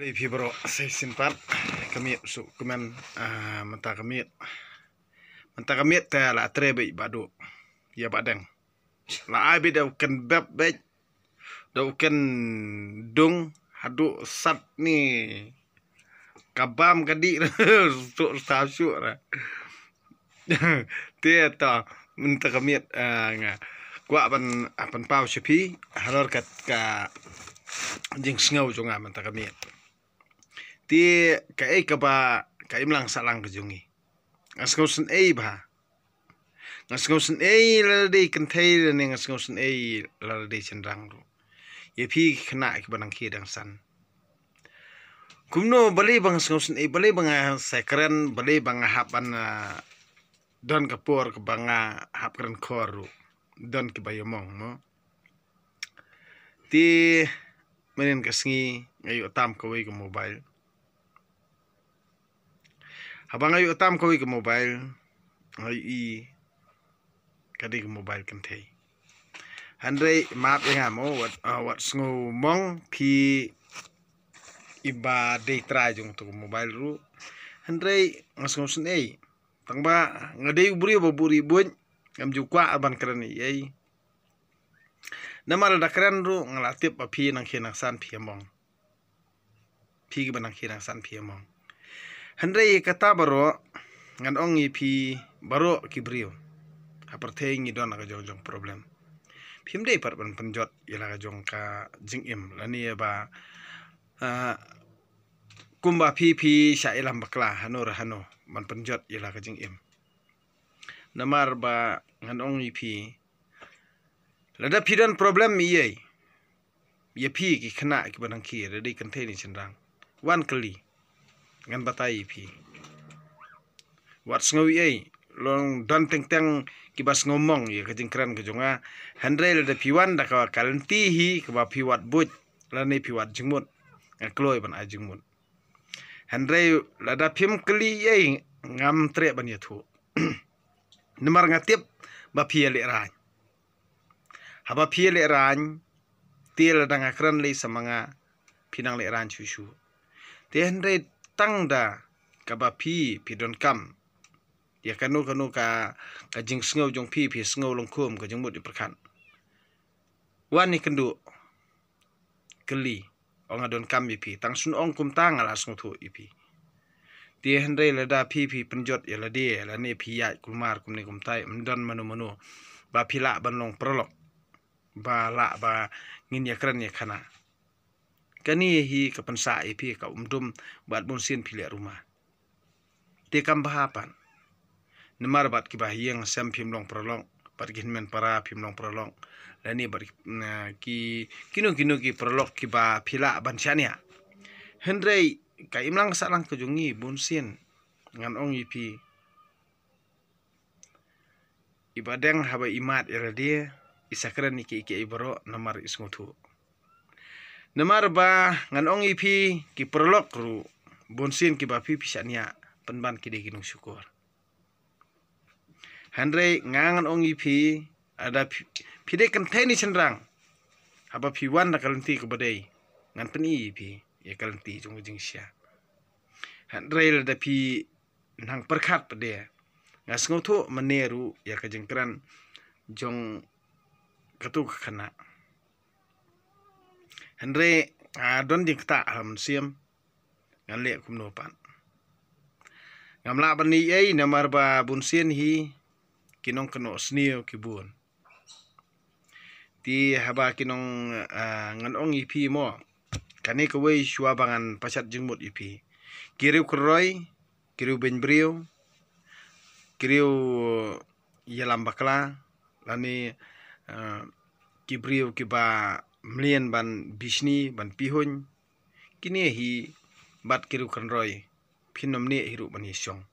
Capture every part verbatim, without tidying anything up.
Ri phi bro, sa shisien pat ka miet shu kmen, ah, mynta ka miet. Mynta ka miet te la trei beit ba duk. Ïa ba deng. La ai beit da u ken bep beit. Da u ken dung haduh sat ni. Ka bam ka dih tu ta shu ra. Te to mynta ka miet, ah, nga kwah ban, ah, pynpaw sha phi halor ka, ka jingsngew jong nga mynta ka miet. Te kaei kaba ka imlang sahlang ka jong ngi. Nga sngewsynei bha. Nga sngewsynei lada dei kynthei lane nga sngewsynei lada dei shynrang ruh. Ïa phi ki khynnah kiba dang khie dang san. Kumno balei ba nga sngewsynei, balei ba nga sa kren, balei ba nga hap ban, ah, don ka por kaba nga hap kren khor ruh. Don kiba ïamong mo. Te mynnin ka sngi nga ïoh tam kawei ka mobile. Haba nga ïoh tam kawei ka mobile, nga ïohi ka dei ka mobile kynthei. Hynrei map ïa nga mo, wat, ah, wat sngewmong phi iba dei trai jong tu ka mobile ruh. Hynrei nga sngewsynei. Tang ba nga dei u briew ba buhrieh buit, ngam ju kwah ban kren ei ei. Namar lada kren ruh nga la tip ba phi nang khie nang san phi ïamong. Phi kiba nang khie nang san phi ïamong. Hynrei kata baroh ngan ong ïa phi baroh ki briew. Ha pyrthei ngi don la ka jong jong problem. Phim dei pat ban pynjot ïa la ka jong ka jingim lane ba, ah, kumba phi phi shah ïalam bakla hano re hano ban pynjot ïa la ka jingim. Namar ba ngan ong ïa phi, lada phi don problem ïa, ïa phi ki khynnah kiba nang khie, lada dei kynthei ne shynrang, wan kylli. Ngan batai ïa phi. Wat sngew ïa, long don teng teng kiba sngewmong ïa ka jingkren ka jong nga. Hynrei lada phi wan da ka, ka lynti hi kaba phi wad buit lane phi wad jingmut, nga kloi ban ai jingmut. Hynrei lada phim kylli ïa, ngam treh ban ïathuh. Namar nga tip ba phi ïa lehraiñ. Haba phi ïa lehraiñ, te lada nga kren lei sa ma nga, phi nang lehraiñ shuh shuh. Te hynrei tang da kaba phi, phi donkam ïa kano kano ka, ka jingsngew jong phi, phi sngew lyngkhum ka jingmut jingpyrkhat, wan ïakynduh kylli. Ong nga donkam ïa phi, tang shu ong kumta nga la sngewthuh ïa phi. Te hynrei lada phi phi pynjot ïa lade lane phi ïaid kulmar kumne kumtai, ym don mano mano ba phi lah ban long paralok ba lah ba ngin ïakren ïakhana. Kane hi ka pynsah ïa phi, ka umdum bad bunsien phi leh rumah. Te kam bha pat. Namar bad kiba ha ïing ha sem phim long paralok, bad ki hynmen para phim long paralok, lane bad ki, na, ki, kino kino ki paralok kiba phi lah ban shaniah. Hynrei ka imlang sahlang ka jong ngi bunsien, ngan ong ïa phi, iba deng haba i mad ïa lade, i sa kren ïa kiei kiei baroh namar i sngewthuh. Namar ba ngan ong ïa phi, ki paralok ruh bunsien kiba phi phi shaniah, pynban ki dei ki nongshukor. Hynrei nga ngan ong ïa phi, lada phi, phi dei kynthei ne shynrang, haba phi wan da ka lynti kaba dei, ngan pyni ïa phi ïa ka lynti jong ka jingshisha. Hynrei lada phi nang pyrkhat pat de, nga sngewthuh mynne ruh ïa ka jingkren jong katu ka khynnah. Hynrei, ah, don jingktah ha mynsiem, ngan leh kumno pat. Ngam lah ban ïa ei namar ba bunsien hi ki nongkynnoh sniew ki bun. Te haba ki nong, ah, ngan ong ïa phi mo, kane kawei shuwa ba ngan pashat jingmut ïa phi. Ki riew kynroi, ki riew beiñ briew, ki riew ïalam bakla, lane, ah, ki briew kiba mlien ban bishni, ban pihuiñ, kine hi bad ki riew kynroi, phin ym neh hi ruh ban ïashong.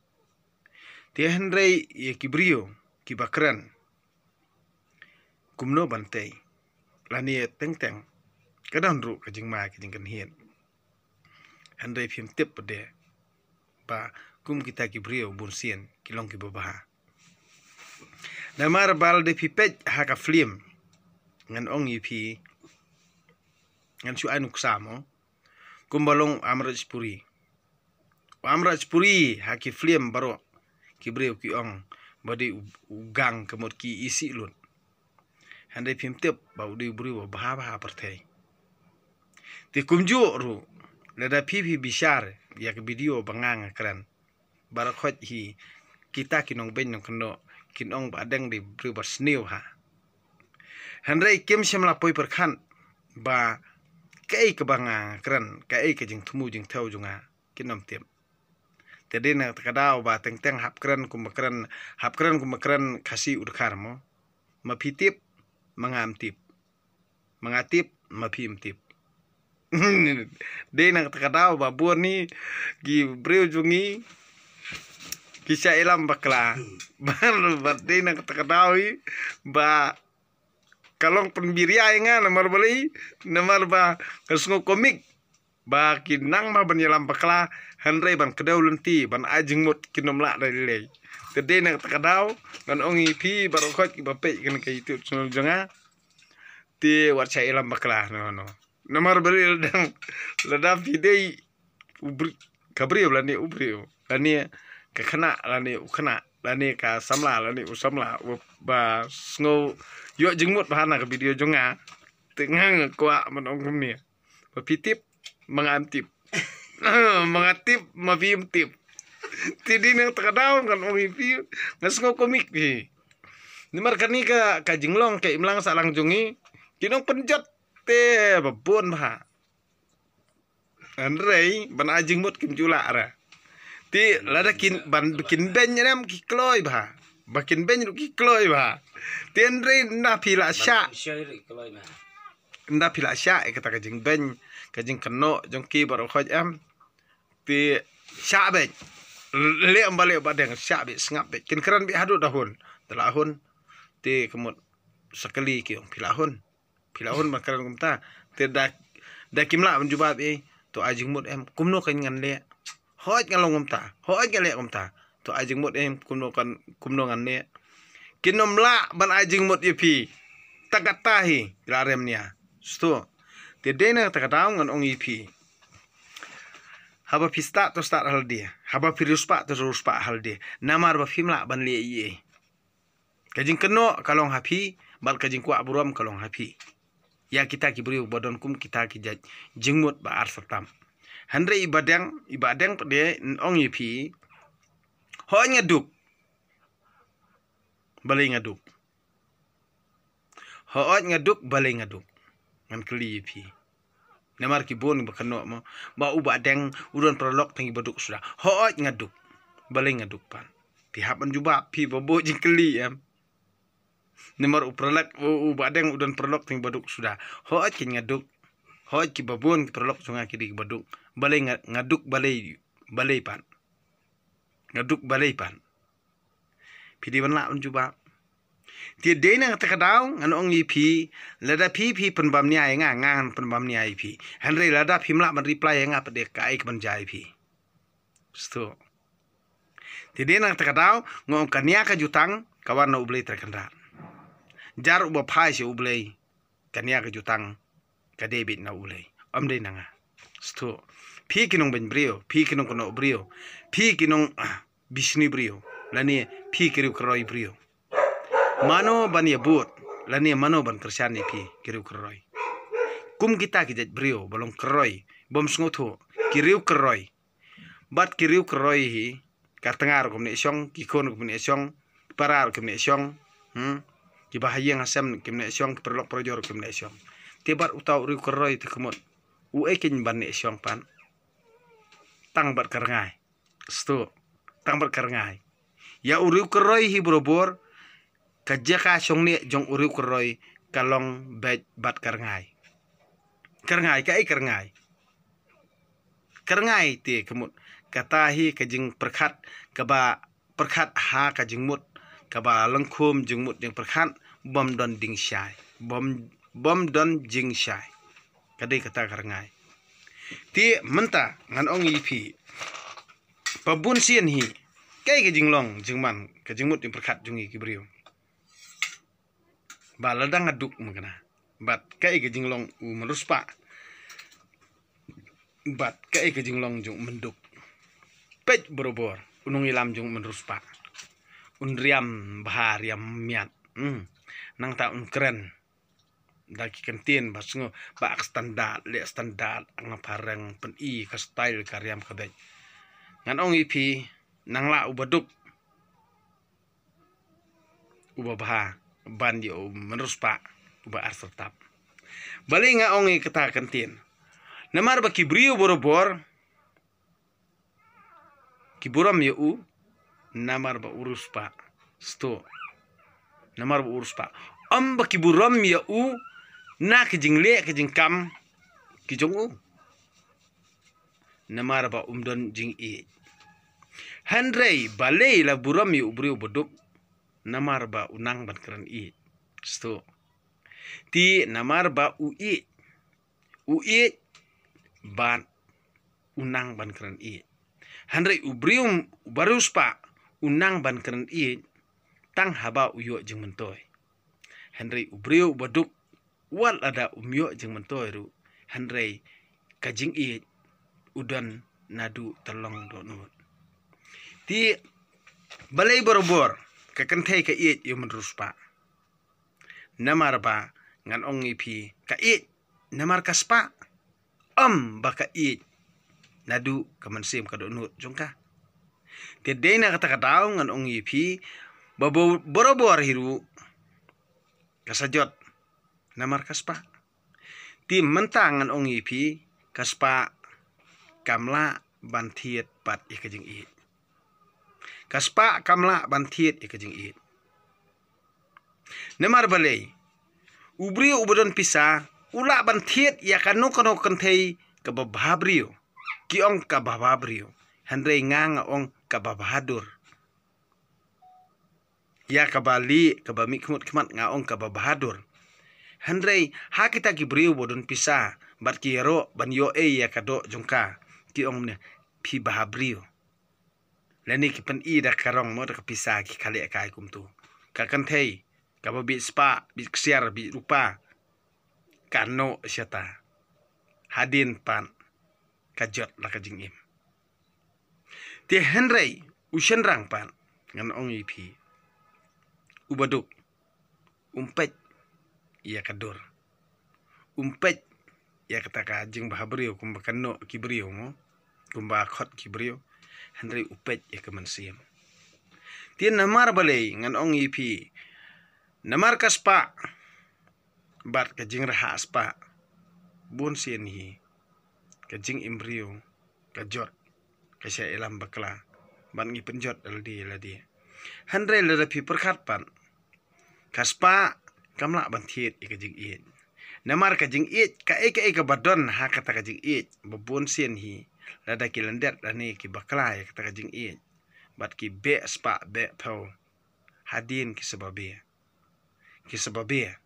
Te hynrei ïa ki briew kiba kren, kumno ban tei, lane teng teng ka don ruh ka jingma ka jingkynhied. Hynrei phim tip pat de ba kum kita ki briew bunsien ki long kiba bha. Namar ba lada phi peit ha ka film, ngan ong ïa phi, ngan shu ai nuksa mo, kumba long u Amrajpuri. U Amrajpuri ha ki film baroh ki briew ki ong ba dei u, u gang ka mut ki isih lut. Hynrei phim tip ba u dei u briew ba bha bha pyrthei. Te kumjuh ruh, lada phi phi bishar ïa ka video ba nga nga kren, baroh khoit hi kita ki nongbeiñ nongkynnoh kin ong ba Adeng dei briew ba sniew ha. Hynrei kim shym la poi pyrkhat ba kaei kaba nga kren, kaei ka jingthmu jingthew jong nga, kin ym tip. Te dei na kata ka daw ba teng teng hap kren kumba kren, hap kren kumba kren Khasi u Dkhar mo. Ma phi tip, ma ngam tip. Ma nga tip, ma phim tip. Dei na kata ka daw ba bun hi ki briew jong ngi ki shah ïalam bakla. Ba dei na kata ka daw hi ba ka long pynbiria ïa nga namar balei, namar ba ka sngew komik ba ki nang ma ban ïalam bakla, hynrei ban kdew lynti ban ai jingmut kin ym lah da lei lei. Te dei na kata ka daw ngan ong ïa phi baroh khoit kiba peit kane ka YouTube channel jong nga. Te wat shah ïalam bakla, no, no. Namar balei, lada, lada phi dei u bri-, ka briew lane u briew, lane ka khynnah lane u khynnah, lane ka samla lane u samla, u ba sngew ïoh jingmut bha na ka video jong nga, te nga nga kwah ban ong kumne. Ma phi tip, ma ngam tip. Ma nga tip, ma phim tip. Te dei na kata ka daw ngan ong ïa phi, nga sngew komik phi. Namar kane ka, ka jinglong ka imlang sahlang jong ngi, ki nongpynjot te ba bun bha. Hynrei ban ai jingmut kim ju lah re. Te lada kin ban kin beiñ re em ki kloi bha. Ba kin beiñ ruh ki kloi bha. Te hynrei nda phi la shah. Nda phi la shah ïa kata ka jingbeiñ, ka jingkynnoh jong ki baroh khoit em. Te shah beit. Leh em ba leh ba deng, shah beit, sngap beit. Kin kren beit haduh da hun. Te la hun. Te ka mut sa kylli ki ong phi la hun. Phi la hun ban kren kumta. Te da, da kim lah ban jubab ei, to ai jingmut em, kumno kan ngan leh. Hooid nga long kumta, hooid nga leh kumta. To ai jingmut em, kumno kan, kumno ngan leh. Kin ym lah ban ai jingmut ïa phi. Tang kata hi la rem nia. Sto. Te dei na kata ka daw ngan ong ïa phi. Haba phi stad to stad halade. Haba phi riewspah to riewspah halade. Namar ba phim lah ban leh ei ei. Ka jingkynnoh ka long ha phi, bad ka jingkwah burom ka long ha phi. Ïa kita ki briew ba don kum kita ki jait jingmut ba ar satam. Hynrei i Badeng, i Badeng pat de ong ïa phi. Hooid nga duk. Balei nga duk. Hooid nga duk, balei nga duk. Ngan kylli ïa phi. Namar ki bun ba kynnoh mo. Ba u Badeng u don paralok tang ki baduk suda. Hooid nga duk. Balei nga duk pat. Phi hap ban jubab phi ba bun jingkylli em. Namar u paralok u, u Badeng u don paralok tang ki baduk suda. Hooid ki nga duk. Hooid ki ba bun ki paralok jong nga ki dei ki baduk. Balei nga, nga duk balei, balei pat. Nga duk balei pat. Phi dei ban lah ban jubab. Te dei na kata ka daw ngan ong ïa phi, lada phi phi pynbam nia ïa nga, nga ngan pynbam nia ïa phi. Hynrei lada phim lah ban reply ïa nga pat de kaei kaban jia ïa phi. Sto. Te dei na kata ka daw nga ong ka nia ka jutang ka wan na U Blei Trai Kynrad. Jar uba phai sha U Blei. Ka nia ka jutang ka dei beit na U Blei, ym dei na nga. Sto. Phi ki nongbeiñ briew, phi ki nongkynnoh briew, phi ki nong, ah, bishni briew, lane phi ki riew kyroi briew. Mano ban ïa bud lane mano ban kyrshan ïa phi ki riew kyroi. Kum kita ki jait briew ba long kyroi, bym sngewthuh, ki riew kyroi. Bad ki riew kyroi hi, ka tnga ruh kim neh shong, ki khun ruh kim neh shong, ki para ruh kim neh shong, hmm? Ki ba ha ïing ha sem kim neh shong, ki paralok parajor ruh kim neh shong. Te bad uta u riew kyroi te ka mut u ei kein ban neh shong pat. Tang bad ka rngai. Sto. Tang bad ka rngai. Ïa u riew kyroi hi barabor, ka jaka shong neh jong u riew kyroi ka long beit bad ka rngai. Ka rngai, kaei ka rngai? Ka rngai te ka mut kata hi ka jingpyrkhat kaba pyrkhat ha ka jingmut kaba lyngkhum jingmut jingpyrkhat bym don ding shai. Bym, bym don jingshai. Ka dei kata ka rngai. Te mynta ngan ong ïa phi. Ba bun sien hi. Kaei ka jinglong jingman, ka jingmut jingpyrkhat jong ngi ki briew. Ba lada nga duk ma kane. Bad kaei ka jinglong u mruspa. Bad kaei ka jinglong jong u mynduk? Peit barabor, u nongïalam jong u mynriewspah un riam bha, riam miat. Hmm. Nangta un kren da ki kyntien ba sngew, ba ak standard, leh standard, ak na phareng, pyni ka style ka riam ka beit. Ngan ong ïa phi, nang lah uba duk, uba bha ban ïa u mynriewspah uba ar syrtap. Balei nga ong ïa kata ka kyntien? Namar ba ki briew barabor ki burom ïa u namar ba u riewspah. Sto. Namar ba u riewspah. Ym ba ki burom ïa u na ki jingleh ki jingkam ki jong u. Namar ba um don jingïeit. Hynrei balei la burom ïa u briew ba duk? Namar ba u nang ban kren ïeit. Sto. Te namar ba u ïeit, u ïeit bad u nang ban kren ïeit. Hynrei u briew uba riewspah u nang ban kren ïeit tang haba u ïoh jingmyntoi. Hynrei u briew uba duk, wat lada um ïoh jingmyntoi ruh, hynrei ka jingïeit u don naduh tyllong dohnud. Te balei barabor ka kynthei ka ïeit ïa u mynriewspah? Namar ba ngan ong ïa phi, ka ïeit namar ka spah, ym ba ka ïeit naduh ka mynsiem ka dohnud jong ka. Te dei na kata ka daw ngan ong ïa phi ba bo-, barabor hi ruh ka sa jot namar ka spah. Te mynta ngan ong ïa phi, ka spah kam lah ban thied pat ïa ka jingïeit. Ka spah kam lah ban thied ïa ka jingïeit. Namar balei? U briew uba don pisa u lah ban thied ïa kano kano ka kynthei kaba bha briew. Ki ong kaba bha briew. Hynrei nga nga ong kaba bha dur. Ïa kaba lieh, kaba mih khmut khmat nga ong kaba bha dur. Hynrei ha kita ki briew ba don pisa bad ki ïaroh ban ïoh ei ïa ka doh jong ka, ki ong ne, phi bha briew. Lane ki pyni da ka rong mo, da ka pisa, ki khleh kai kumtu. Ka kynthei kaba bit spah, bit ksiar, bit rupa, ka noh shata. Hadien pat ka jot la ka jingim. Te hynrei u shynrang pat, ngan ong ïa phi, uba duk um peit ïa ka dur, um peit ïa kata ka jingbha briew kumba ka noh ki briew mo, kumba khot ki briew. Hynrei u peit ïa ka mynsiem. Te namar balei ngan ong ïa phi, namar ka spah bad ka jingrhah spah, bun sien hi ka jingim briew ka jot, ka shah ïalam bakla, bad ngi pynjot da lade lade. Hynrei lada phi pyrkhat pat, ka spah kam lah ban thied ïa ka jingïeit. Namar ka jingïeit, kaei kaei kaba don ha kata ka jingïeit, ba bun sien hi lada ki lyndet lane ki bakla ïa kata ka jingïeit, bad ki beh spah beh phew, hadien ki sa babe. Ki sa babe.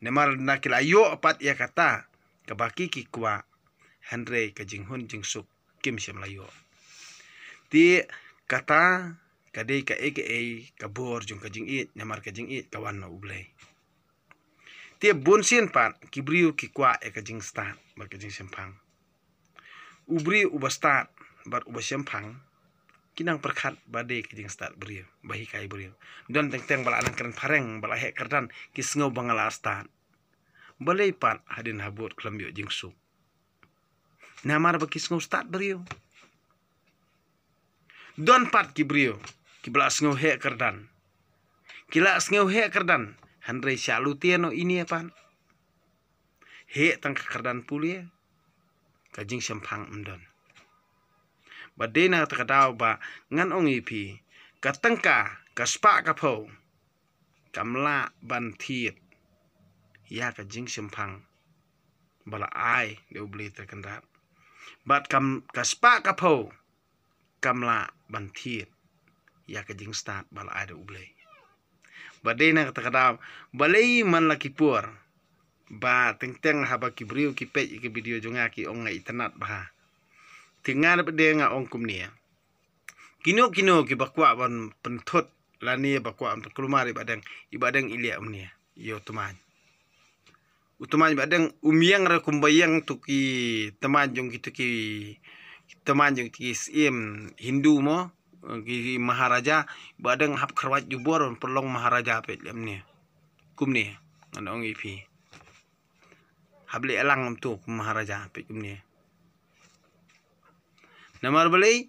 Namar na ki la ïoh pat ïa kata kaba ki ki kwah, hynrei ka jinghun jingsuk kim shym la ïoh. Te kata ka dei kaei kaei ka bor jong ka jingïeit, namar ka jingïeit ka wan na U Blei. Te bun sien pat ki briew ki kwah ïa ka jingstad bad ka jingshemphang. U briew uba stad bad uba shemphang, ki nang pyrkhat ba dei ka jingstad briew, ba hikai briew. Don teng teng ba la nang kren phareng, ba la heh kyrdan, ki sngew ba nga la stad. Balei pat hadien habud khlem ïoh jingsuk? Namar ba ki sngew stad briew. Don pat ki briew kiba la sngew heh kyrdan. Ki la sngew heh kyrdan, hynrei sha lute noh ine pat. Heh tang ka kyrdan pule, ka jingshemphang ym don. Ba dei na kata ka daw ba ngan ong ïa phi, ka tyngka, ka spah ka phew, kam lah ban thied ïa ka jingshemphang ba la ai da U Blei Trai Kynrad. Bad kam, ka spah ka phew, kam lah ban thied ïa ka jingstad ba la ai da U Blei. Ba dei na kata ka daw, balei man la ki por ba teng teng haba ki briew ki peit ïa ka video jong nga ki ong nga itynnad bha. Te nga dei nga ong kumne. Kino kino kiba kwah ban pynthut lane ba kwah ban pynkulmar i Bahdeng, i Bahdeng i leh kumne. Ïoh tymmen. U tymmen ba dang um ïeng re kumba ïeng tu ki tymmen jong ki tu ki tymmen jong ki siem Hindu mo, ki Maharaja, ba dang hap kyrwat jubor pynlong Maharaja peit lem ne. Kumne, ngan ong ïa phi. Hap leh lang tu kum Maharaja peit kumne. Namar balei?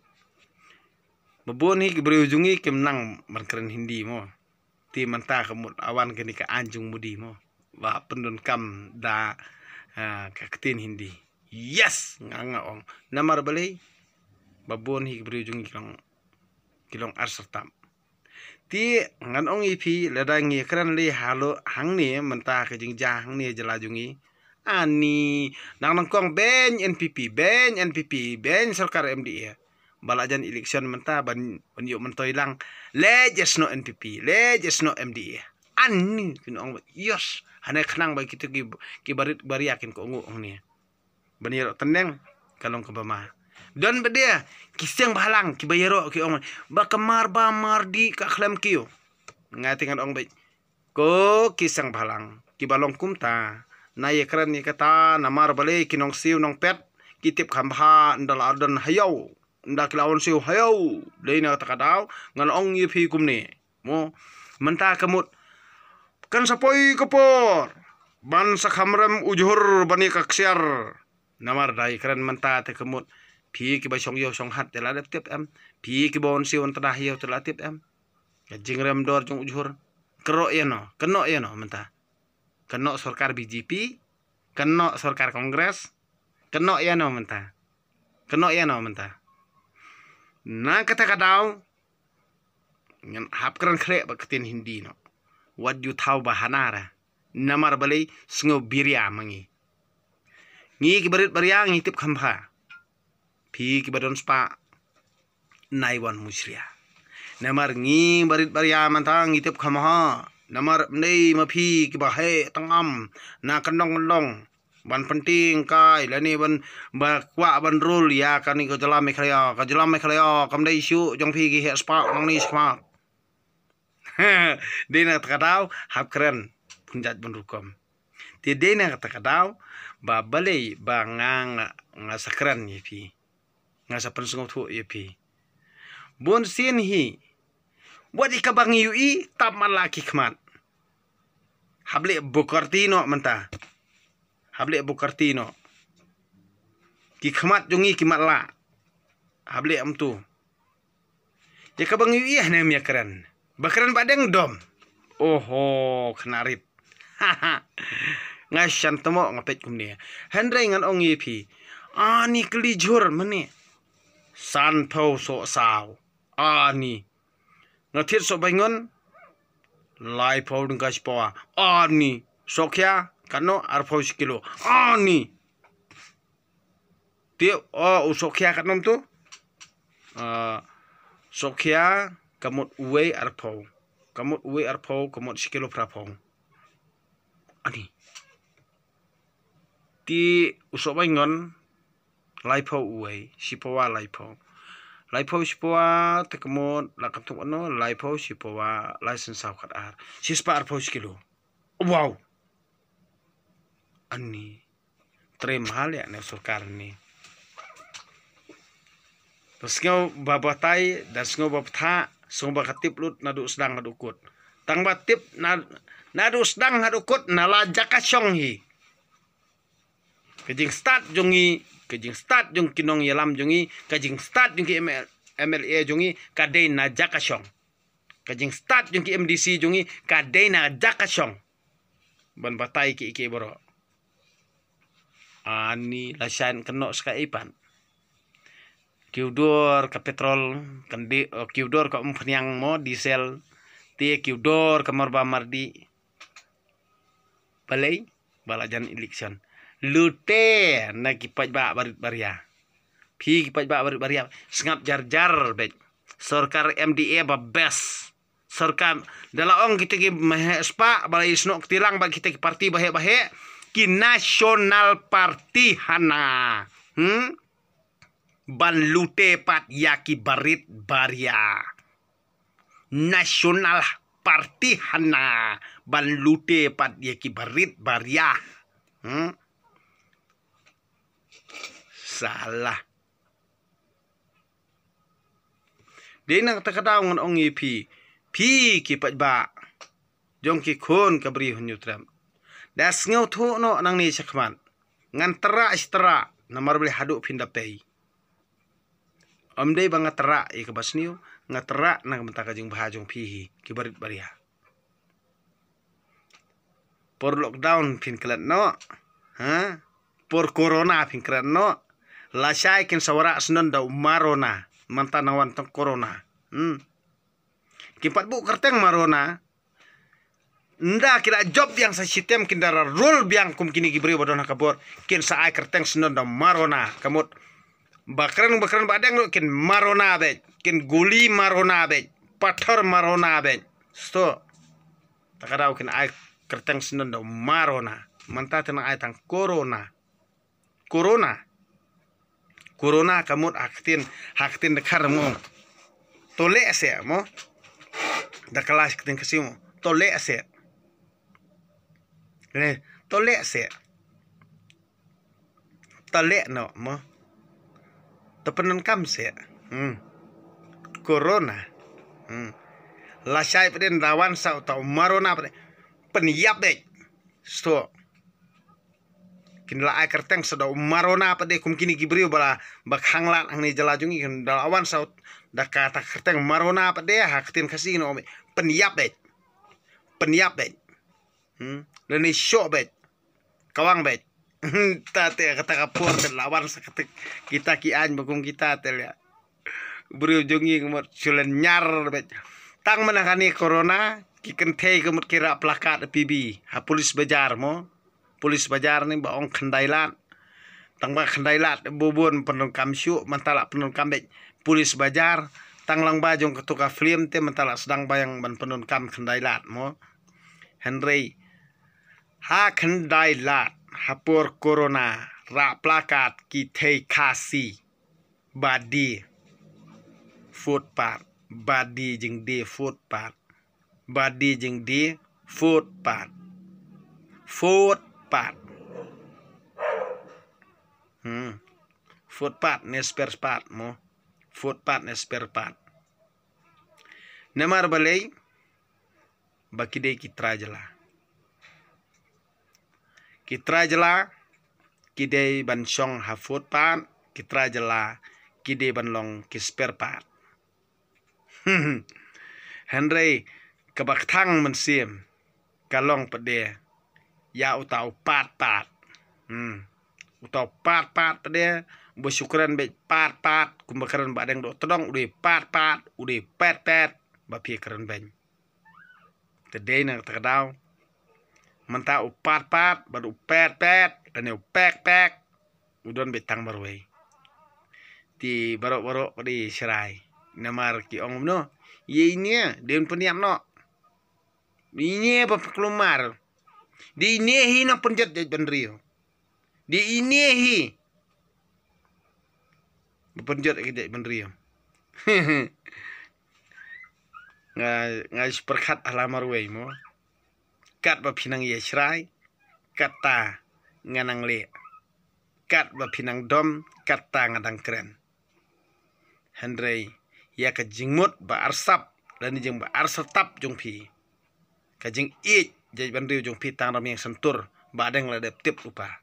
Ba bun hi ki briew jong ngi kim nang ban kren Hindi mo. Te mynta ka mut wan kane ka aiñ jong Modi mo, ba pyndonkam da, ah, ka ktien Hindi. Yes, nga nga ong. Namar balei? Ba bun hi ki briew jong ngi ki long, ki long ar syrtap. Te ngan ong ïa phi, lada ngi kren lei halor hangne mynta ka jingjia hangne jylla jong ngi, ani, nang nang kong beiñ N P P, beiñ N P P, beiñ sorkar M D A. Ba la jan election mynta ban, ban ïoh myntoi lang. Leh ïa snoh N P P, leh ïa snoh M D A. Ani, kin ong, yes. Hane khnang ba kito ki, ki barit baria kin ko ngu ong ne. Ban ïaroh tneng ka long kaba ma. Don ba dei ki seng bhalang kiba ïaroh ki ong ba ka mar ba mar di ka khlem kiew. Nga te ngan ong ba ko ki seng bhalang kiba long kumta, na ïa kren ïa kata, namar balei ki nongsiew nongpet ki tip kham bha, ynda la don ha ïew, ynda ki la wan siew ha ïew. Dei na kata ka daw ngan ong ïa phi kumne. Mo, mynta ka mut kan sa poi ka por ban sa kham rem u jhur ban ïa ka ksiar. Namar dei kren mynta te ka mut phi kiba shong ïew shong hat te la dep tip em. Phi kiba wan siew wan tnah ïew te la tip em. Ka jingrem dor jong u jhur. Kynnoh ïa no, kynnoh ïa no mynta. Kynnoh sorkar B J P, kynnoh sorkar Congress, kynnoh ïa no mynta. Kynnoh ïa no mynta. Na kata ka daw ngan hap kren khleh ba ktien Hindi no. Wat ju thaw bahana ra. Namar balei? Sngew biria ma ngi. Ngi ki barit baria ngi tip kham bha. Phi kiba don spah, nai wan mushria. Namar ngi barit baria mynta ngi tip kham bha. Namar mdei ma phi kiba heh tang am na kyndong kyndong ban pynting kai lane ban ba kwah ban rul ïa kane ka jylla Meghalaya. Ka jylla Meghalaya kam dei shuh jong phi ki heh spah nang ni smat. Dei na kata ka daw hap kren bun jait bun rukom. Te dei na kata ka daw ba balei ba nga, nga, nga sa kren ïa phi. Nga sa pynsngewthuh ïa phi. Bun sien hi wat ïa kaba ngi ïohi tap matlah ki khmat. Hap leh bukarti noh mynta. Hap leh bukarti noh. Ki khmat jong ngi ki matlah. Hap leh amtu. Ïa kaba ngi ïohi hangne ym ïa kren. Ba kren ba deng dom. Oho, khynnah rit. Nga shan tamo nga peit kumne. Hynrei ngan ong ïa phi. Ani kylli jhur mane. San phew soh saw. Ani. Nga thied soh baingon. Lai phew ding ka shi pawa. Ani. Sohkhia katno? Ar phew shi kilo. Ani. Te o u sohkhia katno mynta? Ah, sohkhia ka mut uwei ar phew. Ka mut uwei ar phew, ka mut shi kilo phra phew. Ani. Te u soh baingon lai phew uwei, shi pawa lai phew. Lai phew shi pawa te ka mut la ka tuk ano, lai phew shi pawa lai san saw khat ar. Shi spah ar phew shi kilo. Wow. Ani. Trei bha leh ne sorkar ni. Da sngew ba batai, da sngew ba bthah, sngew ba ka tip lut naduh sdang haduh kut. Tang ba tip na, naduh sdang haduh kut na la jaka shong hi. Ka jingstad jong ngi, ka jingstad jong ki nongïalam jong ngi, ka jingstad jong ki M L A jong ngi, ka dei na jaka shong. Ka jingstad jong ki M D C jong ngi, ka dei na jaka shong. Ban batai ki ki bro. Ani la shan kano ska ipan. Kiu dor ka petrol, kan di, oh, kiu dor ka umphniang mo diesel. Te kiu dor ka marba mardi. Balei? Ba la jan election. Lute na ki paidbah barit baria. Phi ki paidbah barit baria. Sngap jar jar beit. Sorkar M D A ba best. Sorkar da la ong kita ki meh spah ba la isnok ktilang ba kita ki parti baheh baheh. Ki national party hana. Hmm? Ban lute pat ïa ki barit baria. National party hana ban lute pat ïa ki barit baria. Hmm? Salah. Dei na kata ka daw ngan ong ïa phi, phi ki paidbah jong ki khun ka Bri Hynñiewtrep, da sngewthuh noh nangne shakhmat. Ngan tyrrah shi tyrrah, namar balei haduh phin da pei. Ym dei ba nga tyrrah ïa kaba sniew, nga tyrrah na ka bynta ka jingbha jong phi hi ki barit baria. Por lockdown phin klet noh. Ha? Por corona phin klet noh. Lashai kin sa wanrah syndon da u marona. Mynta nang wan tang corona. Hmm. Kin pat buh kyrteng marona. Nda ki la jop biang sa shitem kin da rul biang kum kine ki briew ba don ha ka bor. Kin sa ai kyrteng syndon da marona. Ka mut ba kren ba kren ba deng ruh kin marona beit. Kin guli marona beit. Pathar marona beit. Sto. Ta ka daw kin ai kyrteng syndon da marona. Mynta te nang ai tang corona. Corona. Corona ka mut ha ka ktien, ha ka ktien Dkhar mo. To leh seh mo. Da ka la ka ktien Khasi mo. To leh seh. Le, to leh seh. To leh noh mo. To pyndonkam seh. Hmm. Corona. Hmm. Lashai pat de nda wan sa uta u marona pat de. Pynïap beit. Sto. Kin la ai kyrteng sa da u marona pat de kum kine ki briew ba la ba khang lad hangne jylla jong ngi kin da la wan sa da kata kyrteng marona pat de ha ktien Khasi noh. Pynïap beit. Pynïap beit. Hmm. Lane shoh beit. Kawang beit. Ta te kata ka por te la wan sa kata kita ki aiñ ba kum kita te leh. Briew jong ngi ka mut shu lynñiar beit. Tang mynta kane corona ki kynthei ka mut ki rah plakat P B ha Police Bazar mo. Police Bazar ne ba ong khyndai lad. Tang ba khyndai lad bun bun pyndonkam shuh mynta la pyndonkam beit Police Bazar. Tang lang ba jong katu ka film te mynta la sdang ba ïang ban pyndonkam khyndai lad mo. Hynrei ha khyndai lad ha por corona rah plakat ki thei Khasi. Ba die footpath. Ba die jingdie footpath. Ba die jingdie footpath. Footpath. Hmm. Footpath ne spare part mo. Footpath ne spare part. Namar balei? Ba ki dei ki trai jylla. Ki trai jylla ki dei ban shong ha footpath, ki trai jylla ki dei ban long ki spare part. Hynrei kaba kthang mynsiem ka long pat de ïa uta u pat pat. Hmm. Uta u pat pat pat de ba shu kren beit pat pat kumba kren ba deng doh tdong u dei pat pat u dei pet pet ba phi kren beit. Te dei na kata ka daw mynta u pat pat bad u pet pet lane u pek pek u don beit tang marwei. Te baroh baroh ka dei Shrai namar ki ong kumno, ïa ine dei pynïap noh. Ine ba pynkulmar. Dei ine hi na pynjot jait bynriew. Dei ine hi ba pynjot ka jait bynriew. Nga nga pyrkhat ha la marwei mo. Katba phi nang ïa Shrai katta nga nang leh. Katba phi nang dom katta nga dang kren. Hynrei ïa ka jingmut ba arsap lane jing ba arsatap jong phi, ka jingïeit jait bynriew jong phi tang ram ïeng syntur ba deng la dep tip u pa.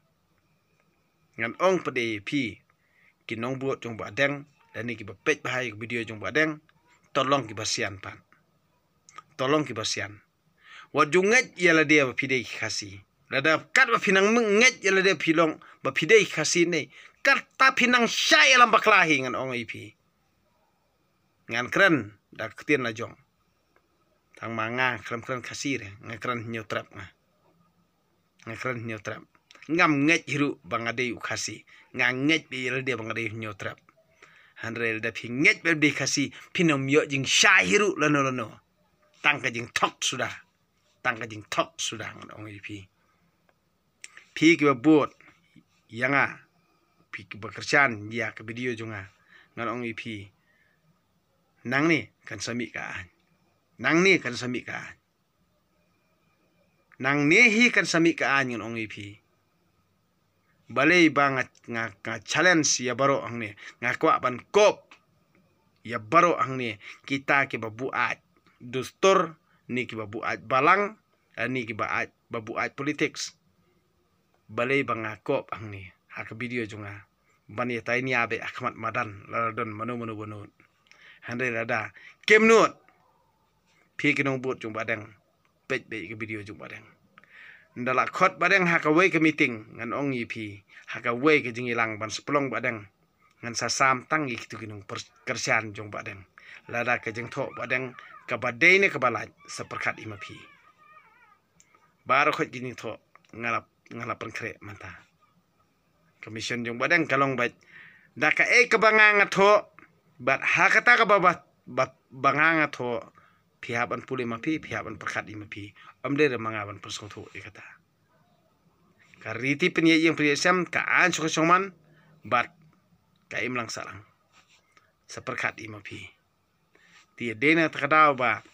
Ngan ong pat de ïa phi ki nongbud jong ba deng lane ki ba peit ba hai ka video jong ba deng, to long ki ba sian pat. To long ki ba sian. Wat ju ngeit ïa lade ba phi dei ki Khasi. Lada katba phi nang ngeit ïa lade phi long ba phi dei ki Khasi ne katta phi nang shai ïalam bakla hi ngan ong ïa phi. Ngan kren da ka ktien la jong. Tang ma nga khlem kren Khasi re nga kren Hynñiewtrep nga. Nga kren Hynñiewtrep. Ngam ngeit hi ruh ba nga dei u Khasi. Nga ngeit beit ïa lade ba nga dei Hynñiewtrep. Hynrei lada phi ngeit ba dei Khasi phin ym ïoh jingshai hi ruh lano lano. Tang ka jingthok suda. Tang ka jingthok suda ngan ong ïa phi. Phi kiba bud ïa nga, phi kiba kyrshan ïa ka video jong nga, ngan ong ïa phi. Nangne kan sa mih ka aiñ. Nangne kan sa mih ka aiñ. Nangne hi kan sa mih ka aiñ ngan ong ïa phi. Balei ba nga, nga, nga challenge ïa baroh hangne, nga kwah ban kop ïa baroh hangne, kita kiba buaid dustur, ne kiba buaid balang, ne kiba aid, ba buaid politics. Balei ba nga kop hangne ha ka video jong nga, ban ïa tai nia beh ha khmat madan, lada don mano mano ba nud. Hynrei lada kim nud, phi ki nongbud jong Bahdeng, peit beh ka video jong Bahdeng. Nda la khot Bahdeng ha kawei ka meeting, ngan ong ïa phi, ha kawei ka jingïalang ban splong Bahdeng, ngan sa sam tang ïa kitu ki nongkyrshan jong Bahdeng. Lada ka jingthoh Bahdeng kaba dei ne kaba lait, sa pyrkhat ïa ma phi. Baroh khoit ki jingthoh nga la, nga la pynkhreh mynta. Ka mission jong Bahdeng ka long beit da kaei kaba nga nga thoh, bad ha kata kaba ba, ba, ba nga nga thoh, phi hap ban pule ma phi, phi hap ban pyrkhat ïa ma phi. Ym dei da ma nga ban pynsngewthuh ïa kata. Ka riti pynïaid ïing pynïaid sem, ka aiñ shong shong man, bad ka imlang sahlang. Sa pyrkhat ïa ma phi. Te dei na kata ka daw ba